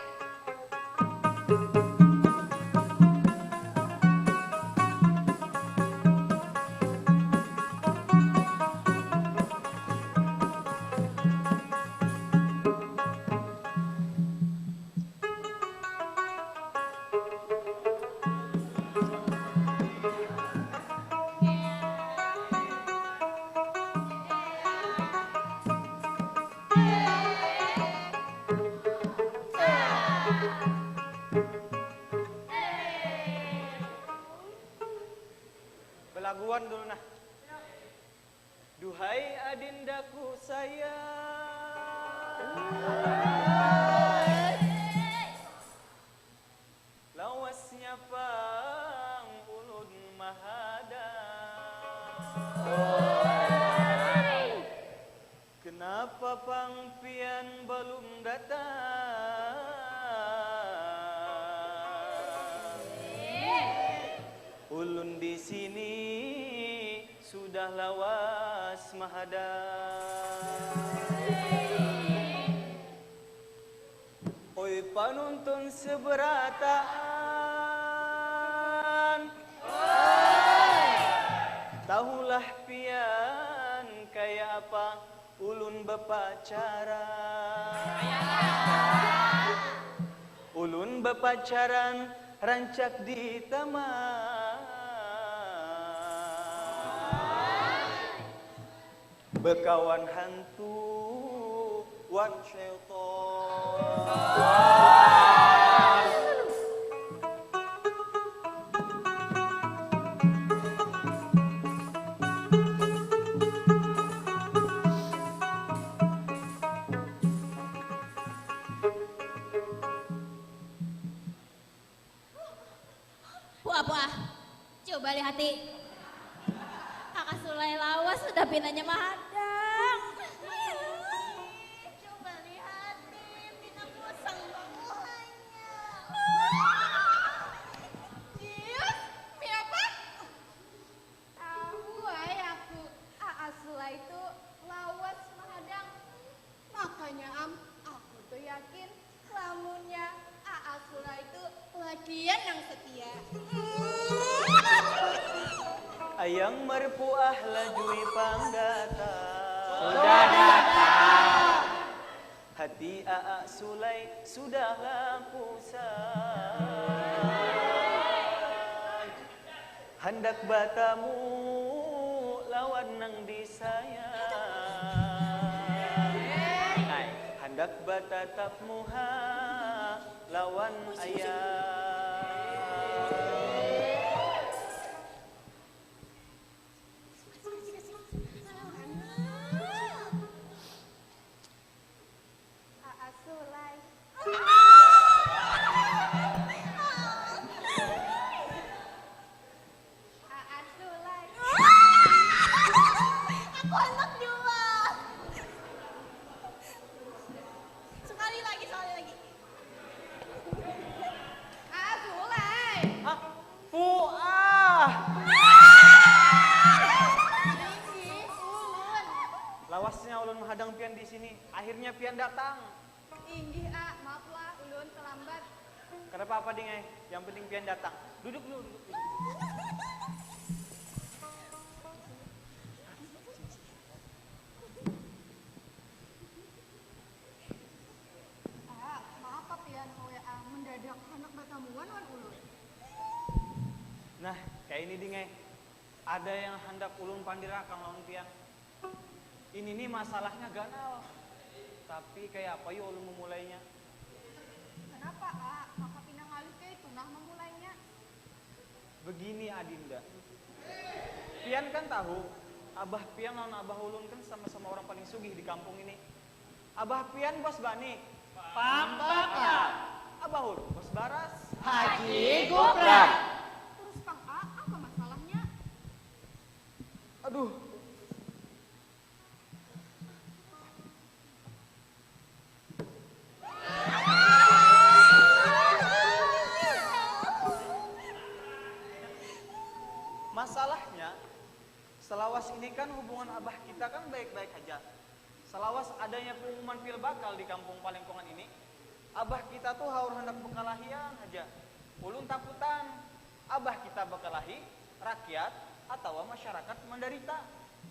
Belaguan dulu nah. Duhai adindaku sayang, lawasnya pang ulun mahadang. Kenapa pang pian balum datang? Ulun di sini sudah lawas mahadang. Oi panonton seberataan, tahulah pian kaya apa ulun bapacaran. Ulun bapacaran rancak di taman. Bekawan hantu wan syaitan. Ti. Kaka Sulai lawas sudah pinanya mahadang. Ih, coba lihat nih, pina kusang bamuhanya. Jius, piapa? Tahu ai aku, Aa Sulai tu lawas mahadang. Makanya am, aku tu yakin lamunnya Aa Sulai tu lakian nang setia. Ayang marpuah lajui pang datang. Sudah datang. Hati Aa Sulai sudah lapusang. Handak batamu lawan nang disayang. Handak batatap muha lawan ayah. Aa Sulai. Aa Sulai. Aku handak jua. Sekali lagi, sekali lagi. Aa Sulai. Hah? Puah! Inggih, ulun. Lawasnya ulun mahadang pian di sini. Akhirnya pian datang. Inggih, A. Maaflah, ulun terlambat. Kada apa-apa, Ding ai. Yang penting pian datang. Duduk dulu, duduk dulu. A, maapa pian WA mendadak handak batamuan wan ulun? Nah, kaya ini, Ding ai. Ada yang handak ulun pandirakan lawan pian. Ini ni masalahnya ganal. Tapi kaya apa yu ulun memulainya? Kenapa, A? Maka pina ngalih kaya itu nah memulainya. Begini, Adinda. Pian kan tahu, abah pian lawan abah ulun kan sama-sama orang paling sugih di kampung ini. Abah pian bos bani. Pam pam pam. Abah ulun bos baras. Haji Guprak. Terus pang, A, apa masalahnya? Aduh. Masalahnya, selawas ini kan hubungan abah kita kan baik-baik haja. Selawas adanya pengumuman pil bakal di kampung palingkungan ini, abah kita tu haur handak bekalahian haja. Ulun takutan, abah kita bekalahi, rakyat atawa masyarakat mandarita.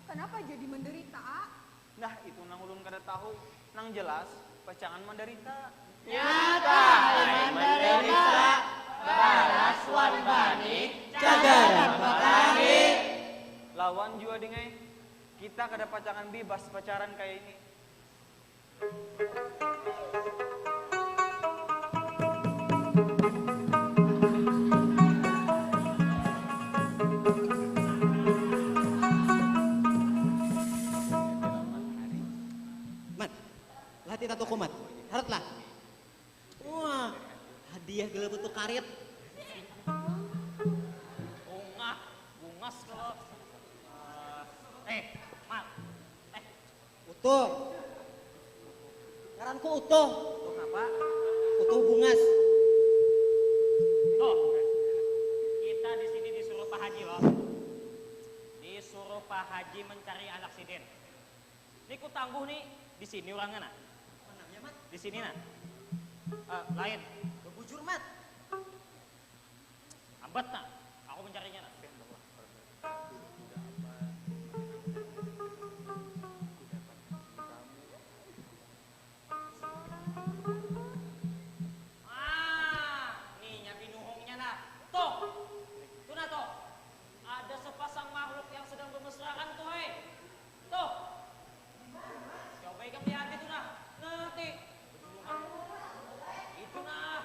Kenapa jadi menderita, A? Nah, itu nang ulun kada tahu. Nang jelas, pacangan mandarita. Nyata ai mandarita, baras wan bani cagaran bakalahi. Lawan jua, Ding ai. Kita kada pacangan bibas pacaran kaya ini. Mat, lihati tatuku, Mat. Harat lah. Wah, hadiah gelabutu karit. Bungah, bungas kalo. Eh, Mat. Eh, Utuh. Ngaranku Utuh. Utuh apa? Utuh Bungas. Tuh, kita di sini disuruh Pak Haji loh. Disuruh Pak Haji mencari anak sidin. Ni ku tangguh nih, di sini orangnya nah. Di sini nah. Eh, lain. Bebujur, Mat. Ambat nah, aku mencarinya nah. Ah, nih nya binuhungnya nah. Tuh, tuh nah tuh. Ada sepasang makhluk yang sedang bermesraan tuh, hei. Tuh. Coba ikam lihat itu nah. Nah, ti. Itu nah.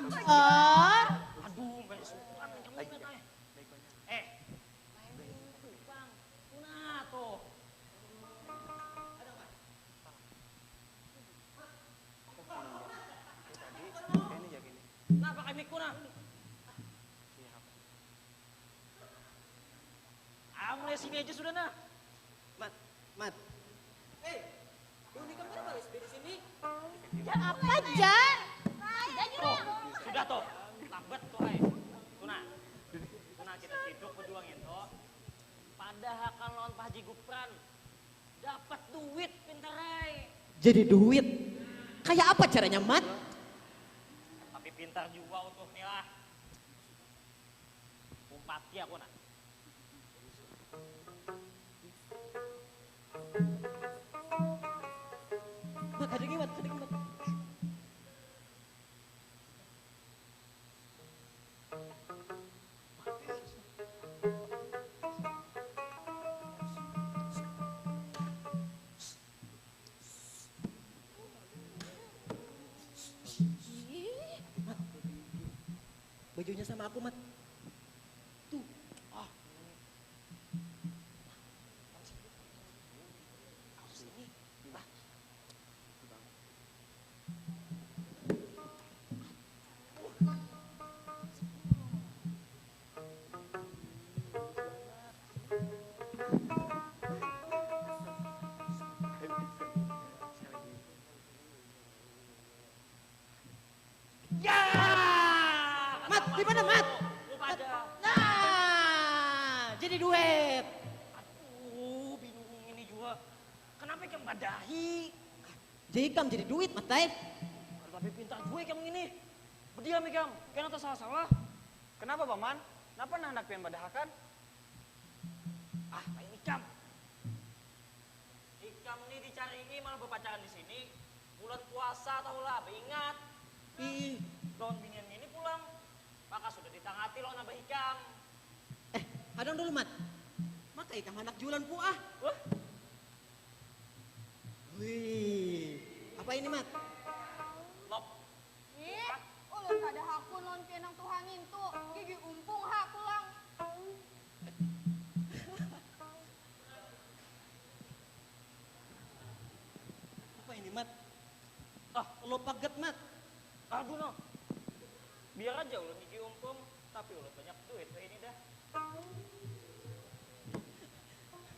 Oh. Aduh, beres sukan kamu kan, eh. Eh, lain tukang. Tuna tuh. Ada apa? Aku mau nanya. Ini tadi, kayak ini ya gini. Nah, pakai mic ku nah. Iya, apa? Ah, mulai sini aja sudah nah. Mat, mat. Eh, Doni kan baru balik di sini. Ya apa aja? Ada juga. Sudah tuh, lambat tuh ai. Tuna, tuna kita ciduk berdua nginto. Padahakan lawan Pak Haji Gupran. Dapat duit pintar ai. Jadi duit. Kayak apa caranya, Mat? Tapi pintar juga utuh nih lah. Umpati aku nah. Mat, hadangi, Mat, hadangi, Mat. Ih. Mat, bajunya sama aku, Mat. Tuh. Ah. Aku sini. Lah. Ya! Mat, di mana, Mat? Lu pada. Nah, jadi duit. Aduh, bingung ini juga. Kenapa ikam badahi? Jadi ikam jadi duit, Mat ai. Aduh, tapi pintar juga ikam ini. Berdiam ikam, kena tersalah-salah. Kenapa, Paman? Kenapa nah anak pian badahakan? Ah, lain ikam. Ikam ni dicarii malah bapacaran di sini. Bulan puasa tahulah, baingat. Ih. Lawan binian ngini pulang. Maka sudah ditangati lawan abah ikam. Eh, hadang dulu, Mat. Maka ikam handak jualan puah. Wah. Wih, apa ini, Mat? Lop. Ih, ulun kada hakun lawan pian nang tuha ngintu. Gigi umpung ha pulang. Apa ini, Mat? Ah, lo paget, Mat. Aduh, no. Biar aja ulun gigi umpung, tapi ulun banyak duit wahini dah.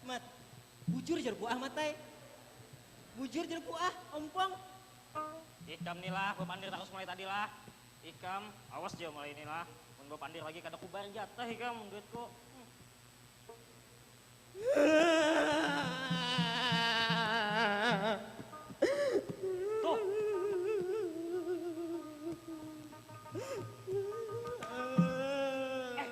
Mat, bujur jar buah, Mat ai. Bujur jar buah, ompong. Ikam ni lah, bapandir tarus mulai tadi lah. Ikam, awas ja mulai ini lah. Mun bapandir lagi kada kubayar jatah ikam duitku. Hmm. Tuh. Eh.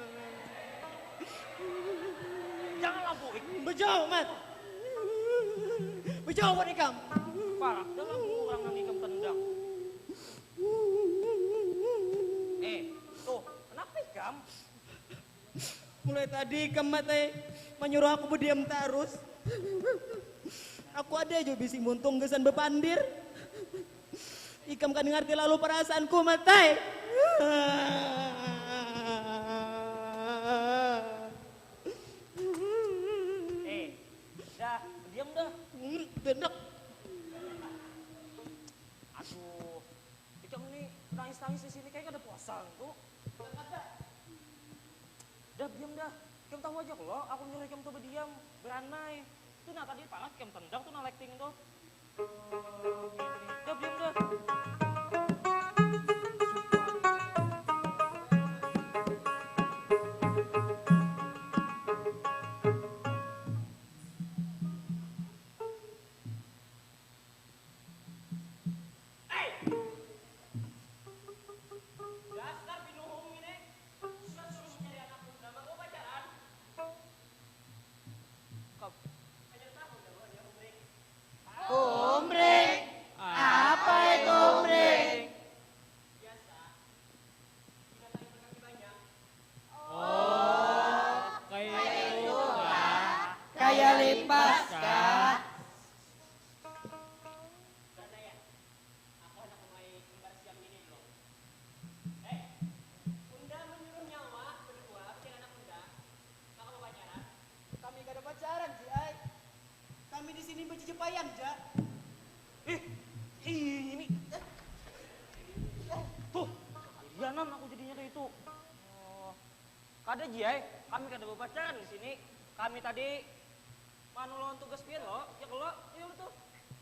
Janganlah buik. Bejauh, Mat. Bejauh buat ikam. Parak dalam urang nang ikam tendang. Eh, tuh, kenapa ikam? Mulai tadi ikam, Mat ai, manyuruh aku bediam tarus. Aku ada jua bisi muntung gasan bapandir. Ikam kada ngarti lalu perasaanku, Mat ai. Eh, dah, bediam dah. Hmm, bendak. Aduh, ikam ni nangis-nangis di sini kayak kada puasa tu. Dah, diam dah. Ikam tahu aja kalo aku nyuruh ikam tu bediam, beranai. Tu nah tadi parak ikam tendang tu nah lighting tu. Dah, diam dah. Hei! Dasar pinuhung ini. Sudah suruh mencari anak muda, baru pacaran. Kau. Hanya tahu dah, dia umring. Umring? Apa itu umring? Jadinya kayak itu. Oh. Kada, Ji ai, kami kada bapacaran di sini. Kami tadi manulon tugas pian lo, ya kalo, ya betul.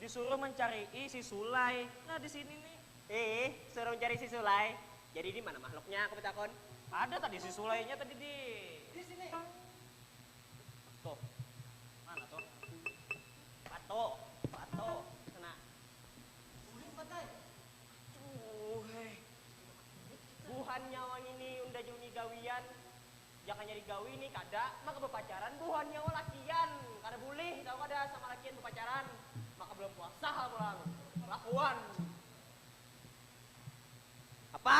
Disuruh mencari si Sulai. Nah, di sini nih. Eh, suruh mencari si Sulai. Jadi di mana makhluknya, aku bertakon? Ada tadi si Sulainya tadi di, di sini. Tuh. Mana tuh? Pato, pato. Sana. Ulin patai. Aduh, hei. Buhan nyawa ngini unda jauh ni gawian. Jaka nyari gawi ni kada, maka bapacaran buhan nyawa lakian. Kada bulih, tahu kada, sama lakian bapacaran. Maka belum puasa ha pulang. Kelakuan. Apa?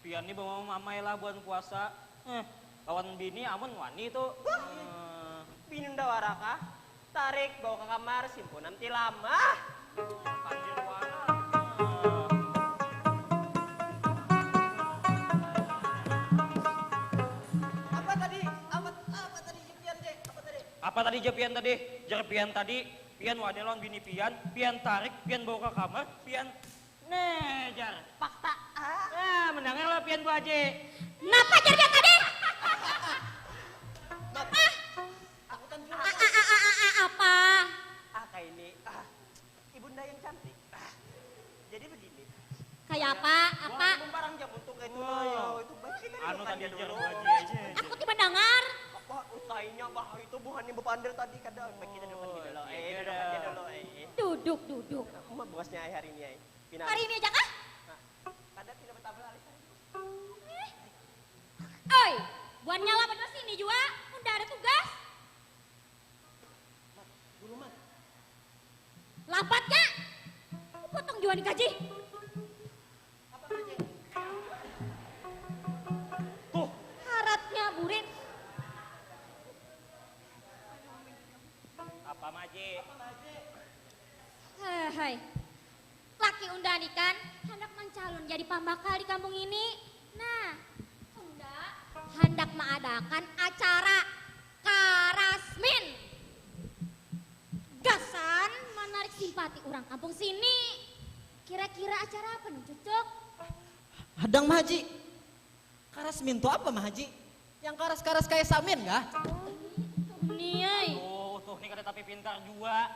Pian ni bamamamai lah bulan puasa. Eh, lawan bini amun wani tu. Eh. Bini nda wara kah? Tarik, bawa ka kamar, simpunan tilam. Ah! Pandir wara. Apa tadi? Apa, apa tadi, Jepian, Jek? Apa tadi? Apa tadi, Jepian, tadi? Jer pian tadi, pian wani lawan bini pian, pian tarik, pian bawa ka kamar, pian Nah, jar. Fakta. Ah. Nah, mendengar lah pian, Bu Haji. Napa jar dia tadi? Apa? Aku kan juga. A, a, a, a, a, a, apa? Ah, kayak ini. Ah, Ibunda yang cantik. Ah, jadi begini. Kayak apa? Apa? Wah, barang jam untuk itu loh, ya. Itu baik kita anu duduk tadi aja jar dulu. Bu Haji aja. Aku tidak mendengar. Apa usainya, bah, itu buhan yang bepander tadi kada. Baik kita duduk aja dulu. Eh, duduk aja dulu. Eh, eh. Duduk, duduk. Uma bosnya hari ini, ay. Pinang. Hari ini aja kah? Nah, kada, pina batabal alih hari ini. Eh. Oi, buhan nyawa bener sini jua, unda ada tugas. Mat, bulu, Mat. Lapat, Kak. Potong jua nih gaji. Apa gaji? Tuh. Haratnya burit. Apa, Maji? Apa, Maji? Hehei. Laki unda ni kan handak mancalon jadi pambakal di kampung ini. Nah, unda handak maadakan acara karasmin. Gasan manarik simpati urang kampung sini. Kira-kira acara apa nih, Cucuk? Hadang, Maji. Karasmin tu apa, Mah Haji? Yang karas-karas kaya samin kah? Tuh ni ai. Aduh, tuh ni kada tapi pintar jua.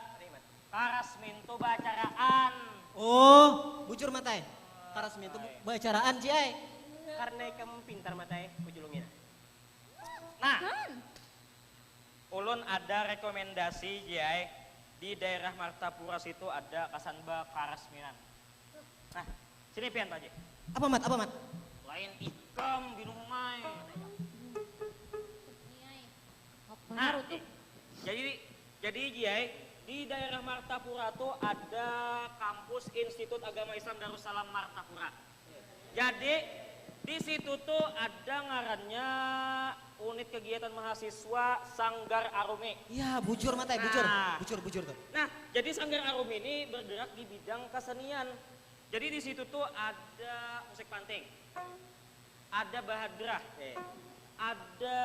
Karasmin tu baacaraan. Oh, bujur, Mat ai. Karasmin tu baacaraan, Ji ai. Karna ikam pintar, Mat ai, kujulungi nah. Nah. Kan? Ulun ada rekomendasi, Ji ai. Di daerah Martapura situ ada kasan bakarasminan. Nah, sini pian, Pak Ji. Apa, Mat? Apa, Mat? Lain ikam, Binumai. Nah, jadi, jadi, Ji ai, di daerah Martapura tu ada kampus Institut Agama Islam Darussalam Martapura. Jadi, di situ tu ada ngarannya unit kegiatan mahasiswa Sanggar Arumi. Iya, bujur, Mat ai, bujur. Nah. Bujur, bujur tuh. Nah, jadi Sanggar Arumi ini bergerak di bidang kesenian. Jadi di situ tuh ada musik panting, ada bahadrah, eh, ada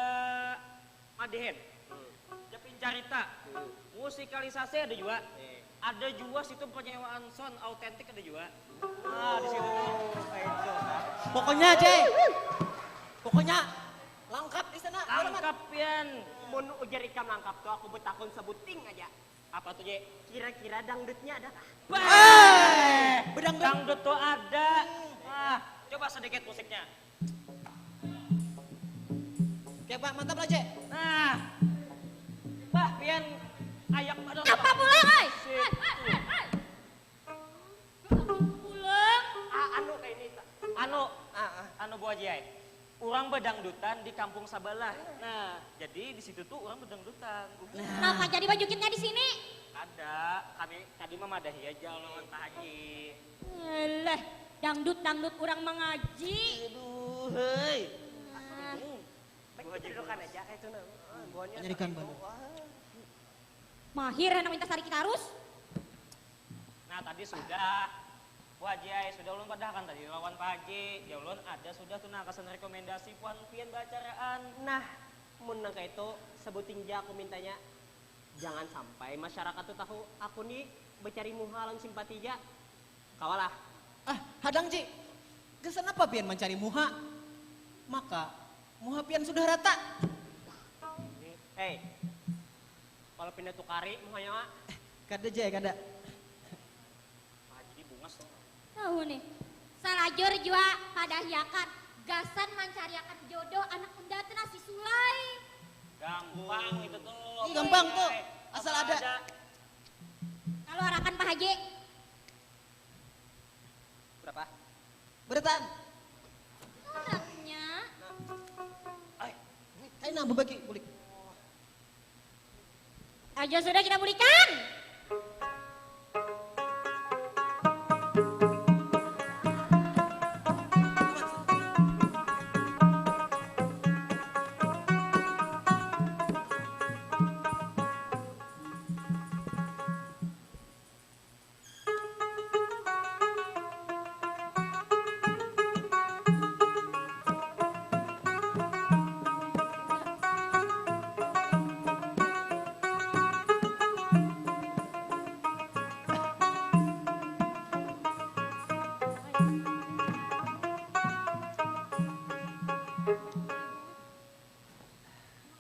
madehen, hmm, ada pincarita, hmm, musikalisasi ada juga. Eh. Ada juga situ penyewaan sound autentik ada juga. Nah, di situ tuh. Pokoknya, Jay. Pokoknya lengkap di sana. Lengkap, pian. Mun ujar ikam lengkap tuh, aku betakun sebuting aja. Apa tuh, Jay? Kira-kira dangdutnya ada kah? Bah! Eh, bedangdut. Dangdut tuh ada. Hmm. Ah, coba sedikit musiknya. Oke, Pak, mantap lah, Cek. Nah. Bah, pian ayak banar. Apa pulang, oi? Sip. Hei, hei, hei, hei. Pulang. Ah, anu kayak ini, Pak. Anu, ah, ah, anu, Bu Haji, ai. Urang bedangdutan di kampung sabalah. Nah, jadi di situ tuh urang bedangdutan. Nah. Napa jadi bajukitnya di sini? Kada, kami tadi memadahi aja lawan Pak Haji. Alah, dangdut-dangdut urang mangaji. Aduh, hei. Ah. Baik, kita dudukan aja kayak itu, nah. Buahnya. Penyarikan itu, banar. Wah. Mahir anak minta sariki tarus. Nah, tadi sudah. Bu Haji, ai, sudah ulun padahakan tadi lawan Pak Haji. Ya, ulun ada sudah tuh, nah, kesan rekomendasi puan pian baacaraan. Nah, mun nang kaitu, sebuting ja aku mintanya. Jangan sampai masyarakat tu tahu aku ni becari muha lawan simpati ja. Kawalah. Ah, hadang, Ji. Gasan apa pian mancari muha? Maka muha pian sudah rata. Hei, kalau pindah tukari muhanya, Mak. Kada ja ya, kada. Pak Haji bungas tuh. Tahu nih. Salajur jua padahiakan gasan mancariakan jodoh anak unda tu nah si Sulai. Gampang itu tuh. Ih, gampang tuh. Asal ada. Kaluarakan Pak Haji. Berapa? Berataan. Orangnya. Ay, Kaina bebagi bulik. Aja sudah kita bulikan.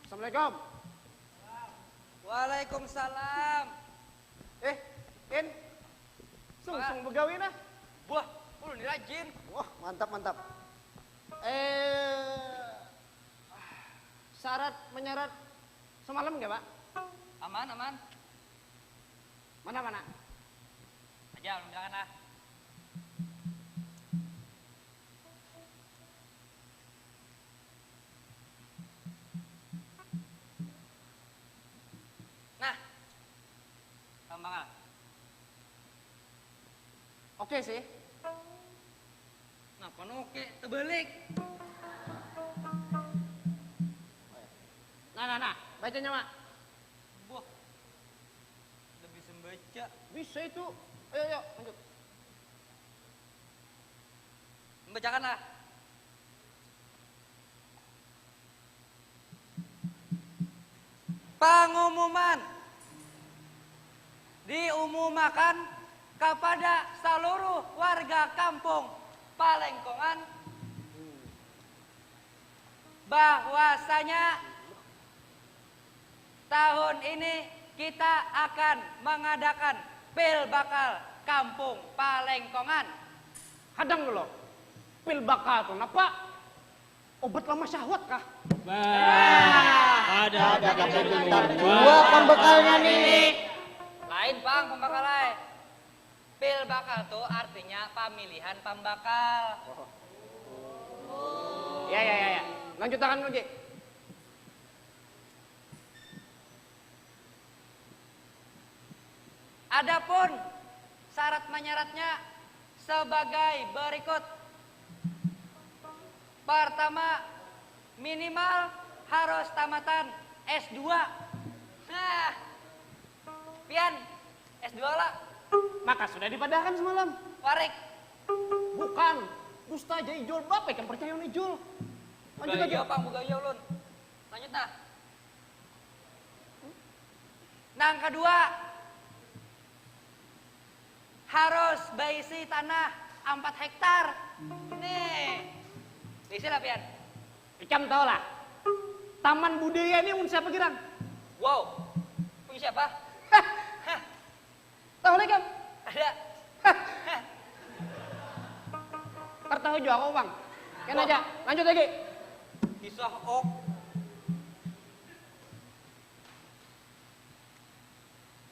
Assalamualaikum. Waalaikumsalam. Eh, In. Sungsung begawi nah. Buah, ulun ni rajin. Wah, mantap mantap. Eh, syarat menyarat semalam gak, Pak? Aman, aman. Mana mana? Aja, ulun bilang lah. Nah, tambah lah. Oke sih. Napa nu oke? Terbalik. Nah, nah, nah, bacanya, Mak. Buah. Lebih sembaca. Bisa itu. Ayo, ayo, lanjut. Membacakan lah. Pangumuman diumumakan kepada seluruh warga kampung Palengkongan bahwasanya tahun ini kita akan mengadakan pil bakal kampung Palengkongan. Hadang dulu. Pil bakal tuh napa? Obat lamah syahwat kah? Bah, ada ada kata itu. Dua pembekalnya nih. Lain pang pembakalai. Pil bakal tuh artinya pamilihan pambakal. Ya ya ya ya. Lanjutakan lagi. Adapun syarat menyaratnya sebagai berikut. Pertama, minimal harus tamatan S dua. Nah, pian S dua lah. Maka sudah dipadahakan semalam. Warik. Bukan. Dusta aja Ijul. Bapak ikan percaya Ijul. Lanjut Budaya aja. Pang, budaya ulun. Lanjut nah. Nang kedua, harus baisi tanah empat hektar. Nih. Baisi lah pian. Ikam tahu lah. Taman budaya ini punya siapa girang? Wow. Punya siapa? Hah. Tahu lah ikam? Ada. Tertahu juga aku bang. Kan aja. Lanjut lagi. Kisah ok.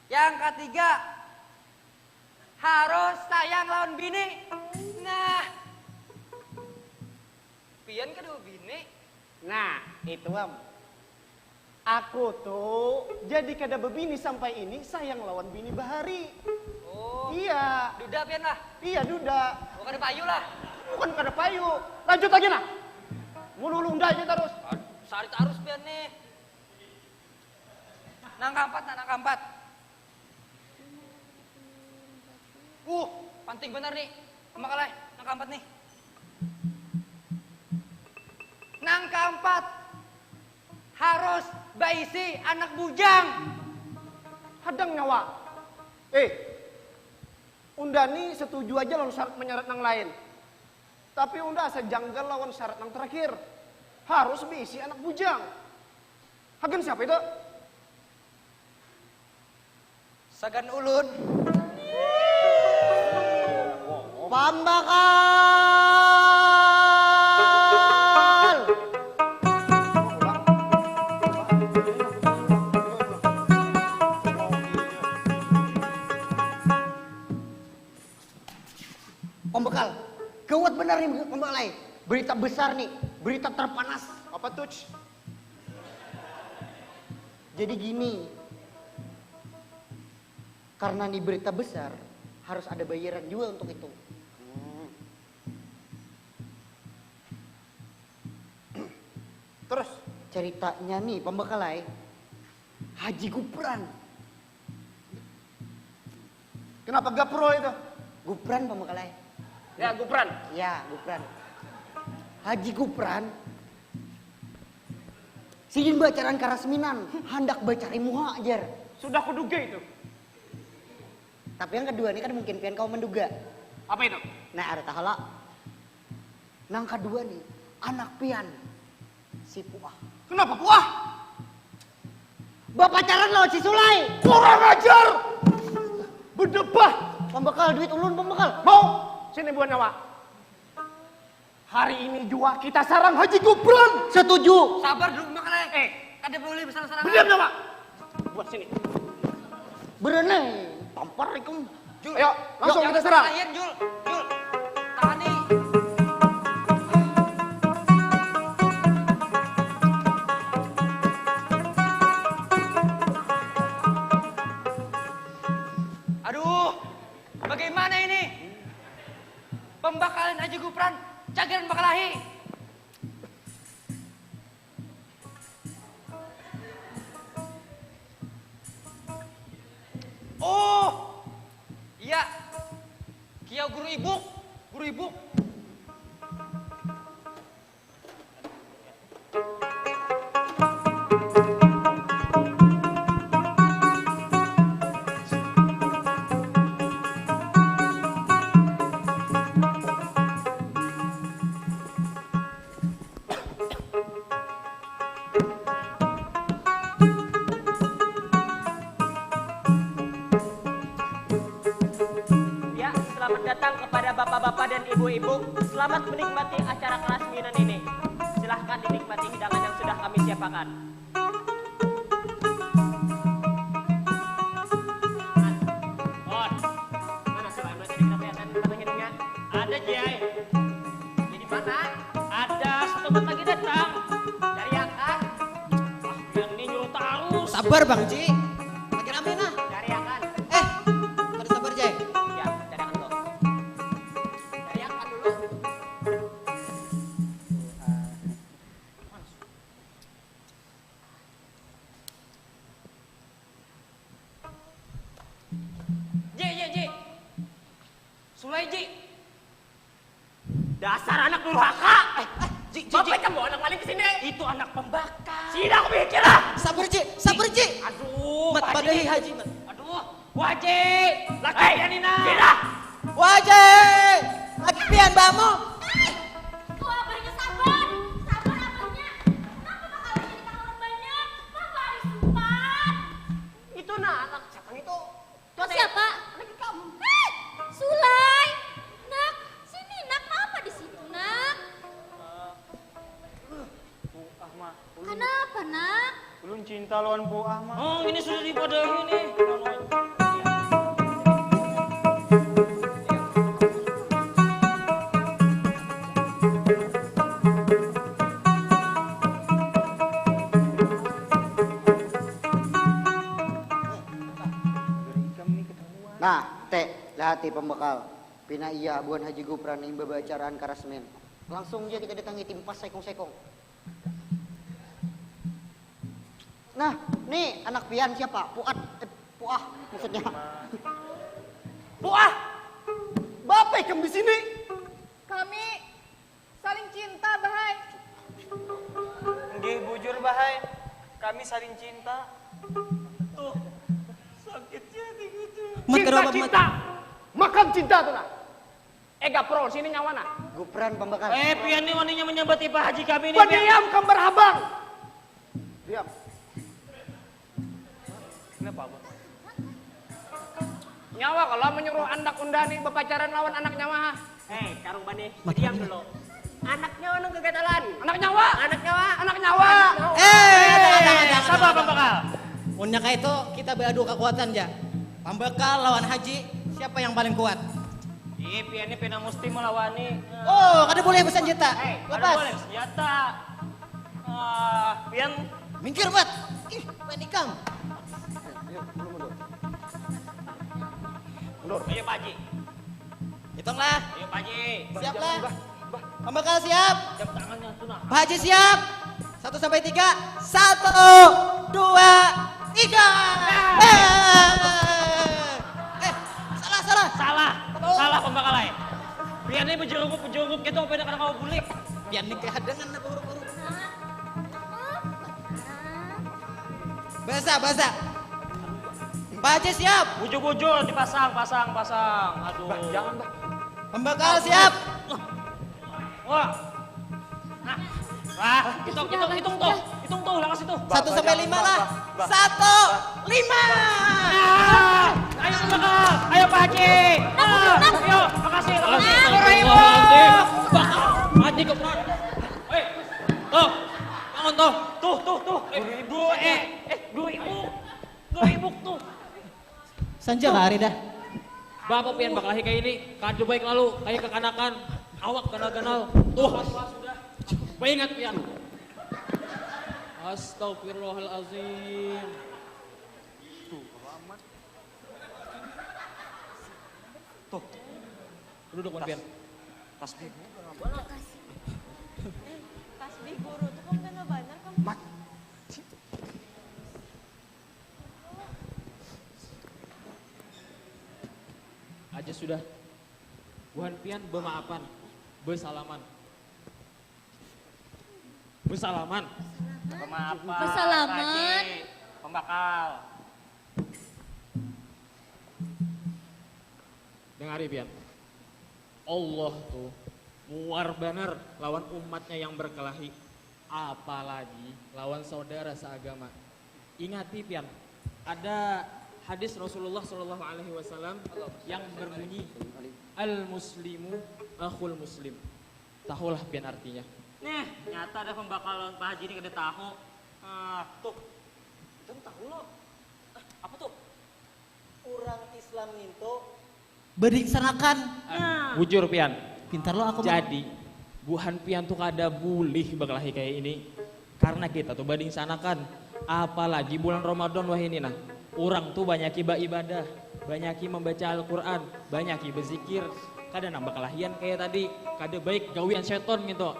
Yang ketiga, harus sayang lawan bini. Nah, pian kada bini. Nah, itu am. Aku tuh jadi kada bebini sampai ini sayang lawan bini bahari. Oh, Iya, duda pian lah. Iya duda. Oh, kada payu lah. Bukan kada payu. Lanjut lagi nah. Mulu lunda aja terus. Sari tarus pian nih. Nang keempat, nah, nang keempat. Uh, penting benar nih. Makalai, nang keempat nih. Nang keempat, harus baisi anak bujang. Hadang nyawa. Eh, unda ni setuju aja lawan syarat menyarat nang lain. Tapi unda asa janggal lawan syarat nang terakhir. Harus beisi anak bujang. Hagan siapa itu? Sagan ulun. Pambakal. Pembekal. Gawat benar nih pembekal ai. Berita besar nih, berita terpanas. Apa tuh? Jadi gini, karena ini berita besar, harus ada bayaran juga untuk itu. Hmm. Terus? Ceritanya nih, pembekal ai. Haji Gupran. Kenapa gapro itu? Gupran pembekalai. Ya, Gupran. Ya, Gupran. Haji Gupran. Sidin bacaran karasminan, handak bacari muha, jar. Sudah kuduga itu. Tapi yang kedua ini kan mungkin pian kau menduga. Apa itu? Nah, ada tahala. Nang kedua nih, anak pian. Si Puah. Kenapa Puah? Bapacaran lawan si Sulai. Kurang ajar. Bedebah. Pembekal duit ulun pembekal. Mau? Sini buah nyawa. Hari ini jua kita sarang Haji Gubran. Setuju. Sabar dulu pembekal eh. Eh, kada boleh besar-sarangan. Bediam nyawa. Buat sini. Berenang. Tampar ikam. Jul. Ayo, langsung kita serang. Jul. Jul. Tahan nih. Aduh, bagaimana ini? Pembakalan Haji Gupran, cagaran bakalahi. Oh iya, kiau guru ibuk, guru ibuk. Ya, selamat datang kepada bapak-bapak dan ibu-ibu. Selamat menikmati acara kelas minan ini. Silahkan dinikmati hidangan yang sudah kami siapakan. Ada, Jai. Jadi mana? Ada satu teman lagi datang. Dari Akar. Yang ini nyuruh tarus. Sabar Bang Ji. Lagi rame nah. Dari Akar. Eh, pada sabar Jai. Ya, dari Akar tuh. Dari Akar dulu. Ji, Ji, Ji. Sulai, Ji. Dasar anak durhaka. Eh, eh, Ji, Ji, Ji. Bapak kamu anak maling ke sini. Itu anak pembakar. Sini aku pikir lah. Sabar, Ji. Sabar, Ji. Aduh, Mat, padahi Haji, Mat. Aduh, Waji. Laki pian ini nah. Sini. Waji. Laki pian bamu. Tuh abahnya sabar. Sabar abahnya. Kenapa bakal jadi orang banyak? Apa hari sumpah? Itu nah anak siapa itu? Tuh siapa? Anak kamu. Hei, Sulai. Nak, sini nak, apa di situ nak? Puah mah. Kenapa nak? Ulun cinta lawan Puah mah. Oh, ini sudah dipadahi nih. Nah, te, lihati pembekal. Pina iya buhan Haji Gupran nih babacaraan karasmin. Langsung ja kita datangi timpas saikung-saikung. Nah, nih anak pian siapa? Puat, eh, Puah maksudnya. Puah! Bapa ikam di sini? Kami saling cinta, Bahai. Nggih, bujur, Bahai. Kami saling cinta. Tuh, sakitnya hatiku tuh. Cinta, cinta. Makan cinta tuh nah. Ega pro sini nyawa nah. Gupran pambakal. Eh, pian ni waninya menyambat ipa haji kami ni. Padiam kambar habang. Diam. Kenapa abang? Nyawa kalau menyuruh anak unda ni berpacaran lawan anak nyawa. Eh, karung bani, Mata diam ini. Dulu. Anak nyawa nang kegatalan. Anak nyawa. Anak nyawa. Anak nyawa. Eh, Sabar pambakal. Munnya kayak itu kita beradu kekuatan ja. Pambakal lawan haji, siapa yang paling kuat? Ih, pian ni pina musti melawani. Oh, kada boleh bersenjata. Eh, Lepas. Boleh senjata. Ah, pian Minggir buat. Ih, main ikam. Ayo Pak Haji. Hitunglah. Ayo Pak Haji. Siaplah. Pembekal siap. Jam tangannya tuh nah. Pak Haji siap. Satu sampai tiga. Satu, dua, tiga. Eh, eh, salah, salah. Salah. Salah pembekal ai. Pian ini berjerungkup berjerungkup gitu apa yang kada mau bulik. Pian ini kayak hadangan apa huruf-huruf. Bahasa, bahasa. Pak Haji siap. Bujur-bujur dipasang, pasang, pasang. Aduh. Bah, jangan bah. Pembekal siap. Wah. Nah. Wah, hitung, hitung, hitung tuh. Hitung tuh, lakas itu. Satu sampai lima lah. Satu, lima. Ah, ayo pembekal, ayo Pak Haji. Ah, ayo, makasih, makasih. Astagfirullahaladzim. Pak Haji kepala. Eh, tuh, bangun tuh. Tuh, tuh, tuh. Eh, dua, eh, eh, dua ribu. Dua ribu tuh. Sanja lah hari dah. Bapak pian bakalahi kayak ini, kada baik lalu, kayak kekanakan, awak ganal-ganal, tuh, sudah, baingat pian. Astagfirullahalazim. Tuh. Duduk mun pian. Tasbih. Tasbih guru tuh kan kena banar kan. Aja sudah. Buhan pian bemaapan, besalaman. Besalaman. Pemaafan. Pesalaman. Haji. Pembakal. Dengari pian. Allah tuh muar banar lawan umatnya yang berkelahi, apalagi lawan saudara seagama. Ingati pian, ada hadis Rasulullah Shallallahu Alaihi Wasallam yang berbunyi, al muslimu akhul muslim. Tahulah pian artinya. Nih, nyata ada pembakal lawan Pak Haji ini kada tahu. Ah, tuh. Itu tahu lo. Ah, apa tuh? Orang Islam nintu badingsanakan. Nah. Bujur pian. Pintar lo aku. Jadi buhan pian tuh kada bulih bakalahi kayak ini karena kita tuh badingsanakan, apalagi bulan Ramadan wah ini nah, orang tuh banyaki baibadah, banyaki membaca Al-Quran, banyaki berzikir, kada nang bakalahian kayak tadi, kada baik gawian seton gitu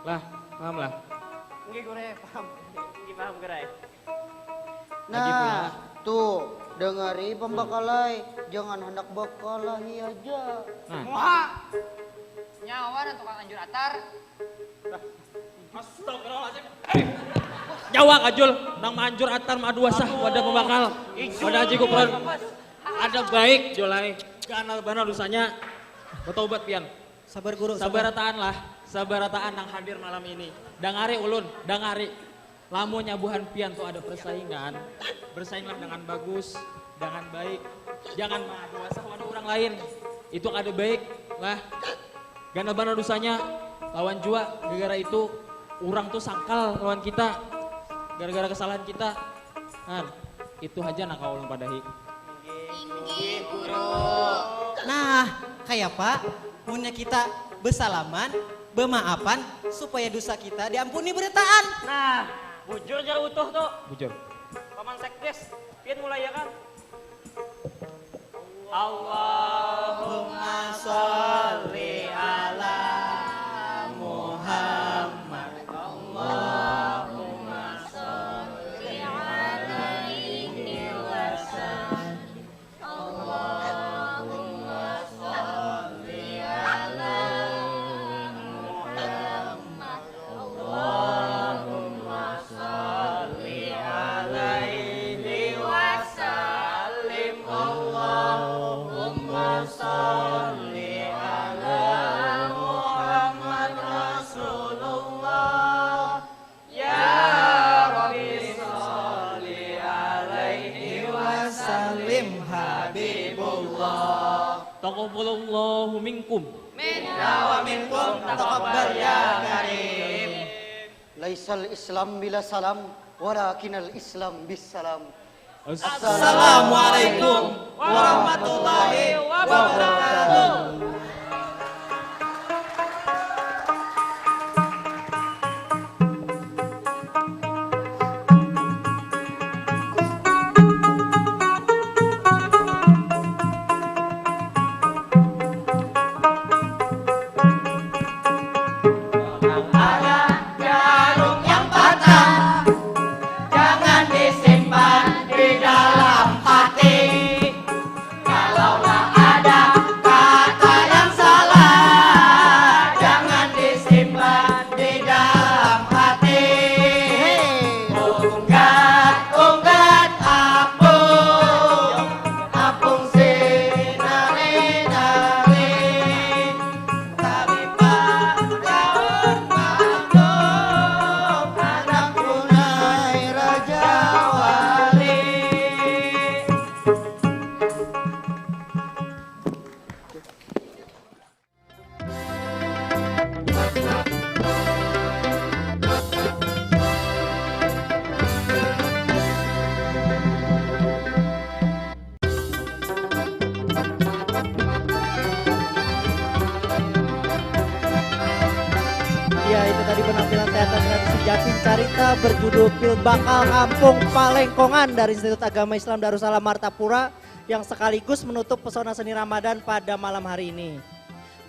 lah, paham lah. Nggih guru, paham. Nggih paham guru. Nah, tuh, dengari pembakalai, jangan hendak bakalahi aja. Nah. Muha. Nyawa dan tukang anjur atar. Astagfirullahaladzim. Nyawa kajul nang maanjur atar maadu wasah wadah pembakal, wadah haji kupron, ada baik jolai, ganal banar dosanya. Bertobat pian. Sabar guru. Sabarataan lah, sabarataan nang hadir malam ini. Dangari ulun, dangari. Lamunnya buhan pian tuh ada persaingan, bersainglah dengan bagus, dengan baik. Jangan maadu wasah wadah orang lain. Itu kada baik lah. Ganal banar dosanya lawan jua gara-gara itu orang tuh sangkal lawan kita gara-gara kesalahan kita. Nah, itu aja nang kawa ulun padahi. Nah, kayak apa? Munnya kita besalaman, bemaafan, supaya dosa kita diampuni berataan. Nah, bujur jar utuh tuh. Bujur. Paman sekdes, pian mulai ya kan? Allahumma sholli ala Muhammad. Allahumma sholli alaihi wasallam. Allahumma sholli ala Muhammad. Allahumma sholli alaihi wasallim. Allahumma sholli Taqabbalallahu minkum. Minna wa minkum, taqabbal ya karim. Laisal Islam bila salam, walakinal Islam bis salam. Assalamualaikum warahmatullahi wabarakatuh. Ada jarum yang patah, jangan disimpan di dalam hati. Kalaulah ada kata yang salah, jangan disimpan di dalam hati. Unggat, unggat, apung, apung sinari-nari. Tapi padaun mandum, anak bunai Raja Wali. Ya, itu tadi penampilan teater tradisi Jatin Carita berjudul Pil Bakal Kampung Palengkongan dari Institut Agama Islam Darussalam Martapura yang sekaligus menutup pesona seni Ramadan pada malam hari ini.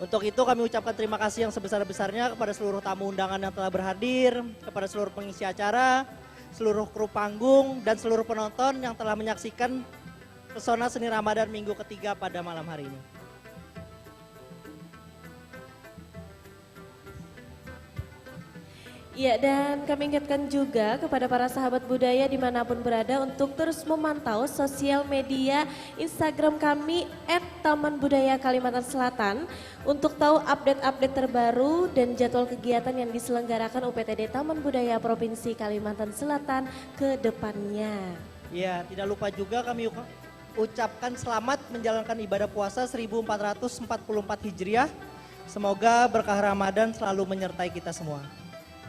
Untuk itu, kami ucapkan terima kasih yang sebesar-besarnya kepada seluruh tamu undangan yang telah berhadir, kepada seluruh pengisi acara, seluruh kru panggung, dan seluruh penonton yang telah menyaksikan pesona seni Ramadan minggu ketiga pada malam hari ini. Ya, dan kami ingatkan juga kepada para sahabat budaya dimanapun berada untuk terus memantau sosial media Instagram kami at Taman Budaya Kalimantan Selatan untuk tahu update-update terbaru dan jadwal kegiatan yang diselenggarakan U P T D Taman Budaya Provinsi Kalimantan Selatan ke depannya. Ya, tidak lupa juga kami ucapkan selamat menjalankan ibadah puasa seribu empat ratus empat puluh empat Hijriah. Semoga berkah Ramadan selalu menyertai kita semua.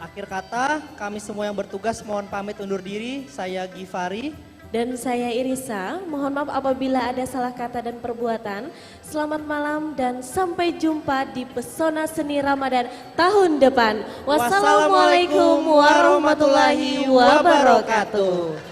Akhir kata, kami semua yang bertugas mohon pamit undur diri. Saya Gifari. Dan saya Irisa. Mohon maaf apabila ada salah kata dan perbuatan. Selamat malam dan sampai jumpa di Pesona Seni Ramadan tahun depan. Wassalamualaikum warahmatullahi wabarakatuh.